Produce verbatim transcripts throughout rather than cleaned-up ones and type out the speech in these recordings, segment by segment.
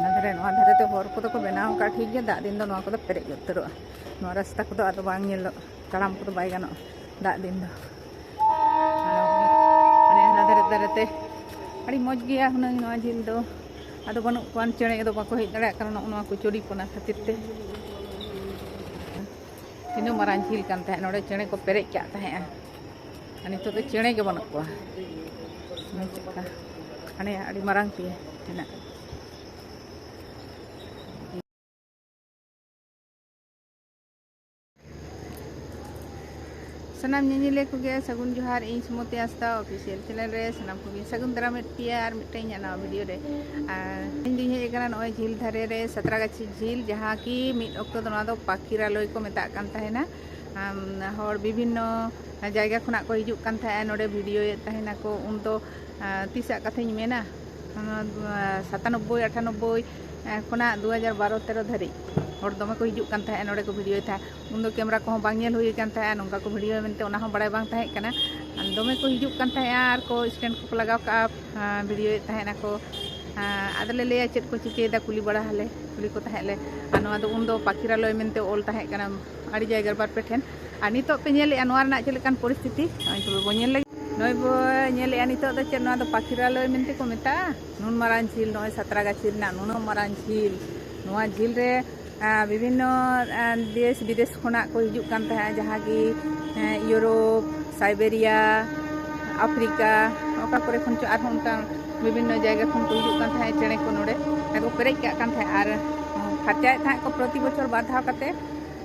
ᱚᱱᱟ ᱫᱷᱟᱨᱮ, ᱱᱚᱣᱟ ᱫᱷᱟᱨᱮ ᱛᱮ ᱦᱚᱨ ᱠᱚᱫᱚ ᱠᱚ ᱵᱮᱱᱟᱣ ᱟᱠᱟᱫ ᱴᱷᱤᱠ ᱜᱮ, ᱫᱟᱜ ᱫᱤᱱ ᱫᱚ ᱱᱚᱣᱟ ᱠᱚᱫᱚ ᱯᱮᱨᱮᱡ ᱩᱛᱟᱹᱨᱚᱜᱼᱟ᱾ ᱱᱚᱣᱟ ᱨᱟᱥᱛᱟ ᱠᱚᱫᱚ ᱟᱫᱚ ᱵᱟᱝ ᱧᱮᱞᱚᱜ, ᱛᱟᱲᱟᱢ ᱠᱚᱫᱚ ᱵᱟᱭ ᱜᱟᱱᱚᱜᱼᱟ ᱫᱟᱜ ᱫᱤᱱ ᱫᱚ᱾ ᱟᱨ ᱦᱟᱱᱟ ᱫᱷᱟᱨᱮ ᱫᱷᱟᱨᱮ ᱛᱮ ᱟᱹᱰᱤ ᱢᱚᱡᱽ ᱜᱮᱭᱟ ᱦᱩᱱᱟᱹᱝ ᱱᱚᱣᱟ ᱡᱷᱤᱞ ᱫᱚ᱾ ᱟᱫᱚ ᱵᱟᱹᱱᱩᱜ ᱠᱚᱣᱟ, ᱪᱮᱬᱮ ᱫᱚ ᱵᱟᱠᱚ ᱦᱮᱡ ᱫᱟᱲᱮᱭᱟᱜ ᱠᱟᱱᱟ ᱱᱚᱜᱼᱚ ᱱᱚᱣᱟ ᱠᱚ ᱪᱚᱰᱤ ᱯᱚᱱᱟ ᱠᱷᱟᱹᱛᱤᱨ ᱛᱮ᱾ ᱛᱤᱱᱟᱹᱜ ᱢᱟᱨᱟᱝ ᱡᱷᱤᱞ ᱠᱟᱱ ᱛᱟᱦᱮᱸᱫ, ᱱᱚᱰᱮ ᱪᱮᱬᱮ ᱠᱚ ᱯᱮᱨᱮᱡ ᱠᱟᱜ ᱛᱟᱦᱮᱸᱫᱼᱟ, ᱟᱨ ᱱᱤᱛᱚᱜ ᱫᱚ ᱪᱮᱬᱮ ᱜᱮ ᱵᱟᱹᱱᱩᱜ ᱠᱚᱣᱟ᱾ ᱧᱮᱞ ᱪᱮᱫ ᱞᱮᱠᱟ ᱦᱟᱱᱮ ᱟᱹᱰᱤ ᱢᱟᱨᱟᱝ ᱛᱮ ᱦᱮᱱᱟᱜ᱾ ᱥᱟᱱᱟᱢ ᱧᱮᱧᱮᱞᱤᱭᱟᱹ ᱠᱚᱜᱮ ᱥᱟᱹᱜᱩᱱ ᱡᱚᱦᱟᱨ, ᱤᱧ ᱥᱩᱢᱚᱛᱤ ᱦᱟᱸᱥᱫᱟ ᱚᱯᱷᱤᱥᱤᱭᱟᱞ ᱪᱮᱱᱮᱞ ᱨᱮ ᱥᱟᱱᱟᱢ ᱠᱚᱜᱮᱧ ᱥᱟᱹᱜᱩᱱ ᱫᱟᱨᱟᱢᱮᱫ ᱯᱮᱭᱟ ᱟᱨ ᱢᱤᱫᱴᱮᱱ ᱤᱧᱟᱹᱜ ᱱᱟᱣᱟ ᱵᱷᱤᱰᱤᱭᱳ ᱨᱮ᱾ ᱟᱨ ᱤᱧ ᱫᱩᱧ ᱦᱮᱡ ᱟᱠᱟᱱᱟ ᱱᱚᱜᱼᱚᱭ ᱡᱷᱤᱞ ᱫᱷᱟᱨᱮ ᱨᱮ, ᱥᱟᱛᱨᱟᱜᱟᱪᱷᱤ ᱡᱷᱤᱞ, ᱡᱟᱦᱟᱸ ᱠᱤ ᱢᱤᱫ ᱚᱠᱛᱚ ᱫᱚ ᱱᱚᱣᱟ ᱫᱚ ᱯᱟᱠᱷᱤᱨᱟᱞᱚᱭ ᱠᱚ ᱢᱮᱛᱟᱜ ᱠᱟᱱ ᱛᱟᱦᱮᱱᱟ᱾ ᱟᱢ, ᱦᱚᱲ ᱵᱤᱵᱷᱤᱱᱱᱚ ᱡᱟᱭᱜᱟ ᱠᱷᱚᱱᱟᱜ ᱠᱚ ᱦᱤᱡᱩᱜ ᱠᱟᱱ ᱛᱟᱦᱮᱸᱜᱼᱟ ᱱᱚᱰᱮ ᱵᱷᱤᱰᱤᱭᱳᱭᱮᱫ ᱛᱟᱦᱮᱱᱟᱠᱚ᱾ ᱩᱱᱫᱚ, ᱟᱸ, ᱛᱤᱥᱟᱜ ᱠᱟᱛᱷᱟᱧ ᱢᱮᱱᱟ, ᱚᱱᱟ, ᱟᱸ, ᱥᱟᱛᱟᱱᱚᱵᱵᱳᱭ, ᱟᱴᱷᱟᱱᱚᱵᱵᱳᱭ, ᱟᱸ, ᱠᱷᱚᱱᱟᱜ ᱫᱩ ᱦᱟᱡᱟᱨ ᱵᱟᱨᱚ ᱛᱮᱨᱚ ᱫᱷᱟᱹᱨᱤᱡ ᱦᱚᱲ ᱫᱚᱢᱮ ᱠᱚ ᱦᱤᱡᱩᱜ ᱠᱟᱱ ᱛᱟᱦᱮᱸᱜᱼᱟ ᱱᱚᱰᱮ ᱠᱚ ᱵᱷᱤᱰᱤᱭᱳᱭᱮᱫ ᱛᱟᱦᱮᱸᱜ᱾ ᱩᱱᱫᱚ ᱠᱮᱢᱮᱨᱟ ᱠᱚᱦᱚᱸ ᱵᱟᱝ ᱧᱮᱞ ᱦᱩᱭ ᱟᱠᱟᱱ ᱛᱟᱦᱮᱸᱜᱼᱟ, ᱱᱚᱝᱠᱟ ᱠᱚ ᱵᱷᱤᱰᱤᱭᱳᱭᱟ ᱢᱮᱱᱛᱮ ᱚᱱᱟ ᱦᱚᱸ ᱵᱟᱲᱟᱭ ᱵᱟᱝ ᱛᱟᱦᱮᱸ ᱠᱟᱱᱟ᱾ ᱫᱚᱢᱮ ᱠᱚ ᱦᱤᱡᱩᱜ ᱠᱟᱱ ᱛᱟᱦᱮᱸᱜᱼᱟ ᱟᱨ ᱠᱚ ᱥᱴᱮᱱᱰ ᱠᱚᱠᱚ ᱞᱟᱜᱟᱣ ᱠᱟᱜᱼᱟ, ᱟᱸ, ᱵᱷᱤᱰᱤᱭᱳᱭᱮᱫ ᱛᱟᱦᱮᱸᱜ ᱟᱠᱚ᱾ ᱟᱸ, ᱟᱫᱚᱞᱮ ᱞᱟᱹᱭᱟ, "ᱪᱮᱫ ᱠᱚ ᱪᱤᱠᱟᱹᱭᱮᱫᱟ, ᱠᱩᱞᱤ ᱵᱟᱲᱟ ᱟᱞᱮ, ᱠᱩᱞᱤ ᱠᱚ ᱛᱟᱦᱮᱸᱫ ᱞᱮ᱾" ᱟᱨ ᱱᱚᱣᱟ ᱫᱚ ᱩᱱᱫᱚ ᱯᱟᱠᱷᱤᱨᱟᱞᱚᱭ ᱢᱮᱱᱛᱮ ᱚᱞ ᱛᱟᱦᱮᱸ ᱠᱟᱱᱟ, ᱟᱹᱰᱤ ᱡᱟᱭᱜᱟ ᱵᱟᱨ ᱯᱮ ᱴᱷᱮᱱ᱾ ᱟᱨ ᱱᱤᱛᱚᱜ ᱯᱮ ᱧᱮᱞᱮᱫᱼᱟ ᱱᱚᱣᱟ ᱨᱮᱱᱟᱜ ᱪᱮᱫ ᱞᱮᱠᱟᱱ ᱯᱚᱨᱤᱥᱛᱷᱤᱛᱤ, ᱱᱚᱜᱼᱚᱭ ᱛᱚᱵᱮ ᱵᱚᱱ ᱧᱮᱞ ᱞᱮᱜᱮ᱾ ᱱᱚᱜᱼᱚᱭ ᱵᱚ ᱧᱮᱞᱮᱫᱼᱟ ᱱᱤᱛᱚᱜ ᱫᱚ ᱪᱮᱫ ᱱᱚᱣᱟ ᱫᱚ ᱯᱟᱠᱷᱤᱨᱟᱞᱚᱭ ᱢᱮᱱᱛᱮ ᱠᱚ ᱢᱮᱛᱟᱜᱼᱟ? ᱱᱩᱱ ᱢᱟᱨᱟᱝ ᱡᱷᱤᱞ, ᱱᱚᱜᱼᱚᱭ ᱥᱟᱛᱨᱟᱜᱟᱪᱷᱤ ᱨᱮᱱᱟᱜ ᱱᱩᱱᱟᱹᱜ ᱢᱟᱨᱟᱝ ᱡᱷᱤᱞ, ᱱᱚᱣᱟ ᱡᱷᱤᱞ ᱨᱮ, ᱟᱸ, ᱵᱤᱵᱷᱤᱱᱱᱚ, ᱟᱸ, ᱫᱮᱥ ᱵᱤᱫᱮᱥ ᱠᱷᱚᱱᱟᱜ ᱠᱚ ᱦᱤᱡᱩᱜ ᱠᱟᱱ ᱛᱟᱦᱮᱸᱫ, ᱡᱟᱦᱟᱸ ᱜᱮ, ᱮᱸ, ᱤᱭᱩᱨᱳᱯ, ᱥᱟᱭᱵᱮᱨᱤᱭᱟ, ᱟᱯᱷᱨᱤᱠᱟ, ᱚᱠᱟ ᱠᱚᱨᱮ ᱠᱷᱚᱱ ᱪᱚ ᱟᱨᱦᱚᱸ ᱚᱱᱠᱟ ᱵᱤᱵᱷᱤᱱᱱᱚ ᱡᱟᱭᱜᱟ ᱠᱷᱚᱱ ᱠᱚ ᱦᱤᱡᱩᱜ ᱠᱟᱱ ᱛᱟᱦᱮᱸᱫ ᱪᱮᱬᱮ ᱠᱚ ᱱᱚᱰᱮ᱾ ᱟᱨ ᱠᱚ ᱯᱮᱨᱮᱡ ᱠᱟᱜ ᱠᱟᱱ ᱛᱟᱦᱮᱸᱫ ᱟᱨ ᱯᱷᱟᱨᱪᱟᱭᱮᱫ ᱛᱟᱦᱮᱸᱫ ᱠᱚ ᱯᱨᱚᱛᱤ ᱵᱚᱪᱷᱚᱨ ᱵᱟᱨ ᱫᱷᱟᱣ ᱠᱟᱛᱮ᱾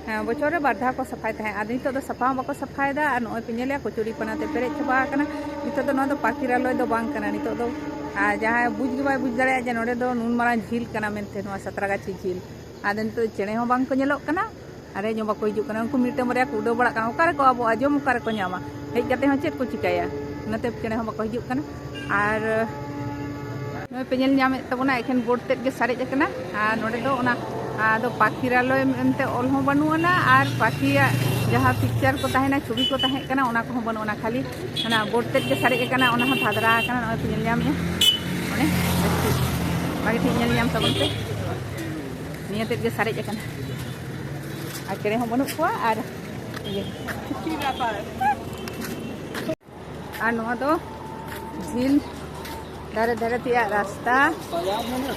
ᱦᱮᱸ, ᱵᱚᱪᱷᱚᱨ ᱨᱮ ᱵᱟᱨ ᱫᱷᱟᱣ ᱠᱚ ᱥᱟᱯᱷᱟᱭ ᱛᱟᱦᱮᱸᱫ᱾ ᱟᱨ ᱱᱤᱛᱚᱜ ᱫᱚ ᱥᱟᱯᱷᱟ ᱦᱚᱸ ᱵᱟᱠᱚ ᱥᱟᱯᱷᱟᱭᱮᱫᱟ᱾ ᱟᱨ ᱱᱚᱜᱼᱚᱭ ᱯᱮ ᱧᱮᱞᱮᱫᱼᱟ ᱠᱚᱪᱩᱨᱤ ᱯᱟᱱᱟ ᱛᱮ ᱯᱮᱨᱮᱡ ᱪᱟᱵᱟ ᱟᱠᱟᱱᱟ᱾ ᱱᱤᱛᱚᱜ ᱫᱚ ᱱᱚᱣᱟ ᱫᱚ ᱯᱟᱠᱷᱤᱨᱟᱞᱚᱭ ᱫᱚ ᱵᱟᱝ ᱠᱟᱱᱟ᱾ ᱱᱤᱛᱚᱜ ᱫᱚ, ᱟᱨ ᱡᱟᱦᱟᱸᱭ ᱵᱩᱡᱽ ᱜᱮ ᱵᱟᱭ ᱵᱩᱡᱽ ᱫᱟᱲᱮᱭᱟᱜᱼᱟ ᱡᱮ ᱱᱚᱰᱮ ᱫᱚ ᱱᱩᱱ ᱢᱟᱨᱟᱝ ᱡᱷᱤᱞ ᱠᱟᱱᱟ ᱢᱮᱱᱛᱮ, ᱱᱚᱣᱟ ᱥᱟᱛᱨᱟᱜᱟᱪᱷᱤ ᱡᱷᱤᱞ᱾ ᱟᱫᱚ ᱱᱤᱛᱚᱜ ᱫᱚ ᱪᱮᱬᱮ ᱦᱚᱸ ᱵᱟᱝ ᱠᱚ ᱧᱮᱞᱚᱜ ᱠᱟᱱᱟ᱾ ᱟᱨ ᱦᱮᱡ ᱦᱚᱸ ᱵᱟᱠᱚ ᱦᱤᱡᱩᱜ ᱠᱟᱱᱟ᱾ ᱩᱱᱠᱩ ᱢᱤᱫᱴᱟᱝ ᱵᱟᱨᱭᱟ ᱠᱚ ᱩᱰᱟᱹᱣ ᱵᱟᱲᱟᱜ ᱠᱟᱱᱟ, ᱚᱠᱟ ᱨᱮᱠᱚ ᱟᱵᱚᱜᱼᱟ? ᱡᱚᱢ ᱚᱠᱟ ᱨᱮᱠᱚ ᱧᱟᱢᱟ? ᱦᱮᱡ ᱠᱟᱛᱮ ᱦᱚᱸ ᱪᱮᱫ ᱠᱚ ᱪᱤᱠᱟᱹᱭᱟ? ᱚᱱᱟᱛᱮ ᱪᱮᱬᱮ ᱦᱚᱸ ᱵᱟᱠᱚ ᱦᱤᱡᱩᱜ ᱠᱟᱱᱟ᱾ ᱟᱨ ᱱᱚᱜᱼᱚᱭ ᱯᱮ ᱧᱮᱞ ᱧᱟᱢᱮᱫ ᱛᱟᱵᱚᱱᱟ, ᱮᱠᱷᱮᱱ ᱵᱳᱨᱰ ᱛᱮᱫ ᱜᱮ ᱥᱟᱨᱮᱡ ᱟᱠᱟᱱᱟ᱾ ᱟᱨ ᱱᱚᱰᱮ ᱫᱚ ᱚᱱᱟ, ᱟᱫᱚ ᱯᱟᱠᱷᱤᱨᱟᱞᱚᱭ ᱢᱮᱱᱛᱮ ᱚᱞ ᱦᱚᱸ ᱵᱟᱹᱱᱩᱜ ᱟᱱᱟ, ᱟᱨ ᱯᱟᱠᱷᱤᱭᱟᱜ ᱡᱟᱦᱟᱸ ᱯᱤᱠᱪᱟᱨ ᱠᱚ ᱛᱟᱦᱮᱱᱟ, ᱪᱷᱚᱵᱤ ᱠᱚ ᱛᱟᱦᱮᱸ ᱠᱟᱱᱟ, ᱚᱱᱟ ᱠᱚᱦᱚᱸ ᱵᱟᱹᱱᱩᱜ ᱟᱱᱟ᱾ ᱠᱷᱟᱹᱞᱤ ᱚᱱᱟ ᱵᱳᱨᱰ ᱛᱮᱫ ᱜᱮ ᱥᱟᱨᱮᱡ ᱟᱠᱟᱱᱟ, ᱚᱱᱟ ᱦᱚᱸ ᱫᱷᱟᱫᱽᱨᱟ ᱟᱠᱟᱱᱟ᱾ ᱱᱚᱜᱼᱚᱭ ᱯᱮ ᱧᱮᱞ ᱧᱟᱢᱮᱫᱼᱟ, ᱚᱱᱮ ᱵᱷᱟᱜᱮ ᱴᱷᱤᱠ ᱧᱮᱞ ᱧᱟᱢ ᱛᱟᱵᱚᱱ ᱯᱮ᱾ ᱱᱤᱭᱟᱹ ᱛᱮᱫ ᱜᱮ ᱥᱟᱨᱮᱡ ᱟᱠᱟᱱᱟ, ᱟᱨ ᱪᱮᱬᱮ ᱦᱚᱸ ᱵᱟᱹᱱᱩᱜ ᱠᱚᱣᱟ᱾ ᱟᱨ ᱤᱭᱟᱹ, ᱟᱨ ᱱᱚᱣᱟ ᱫᱚ ᱡᱷᱤᱞ ᱫᱷᱟᱨᱮ ᱫᱷᱟᱨᱮ ᱛᱮᱭᱟᱜ ᱨᱟᱥᱛᱟ᱾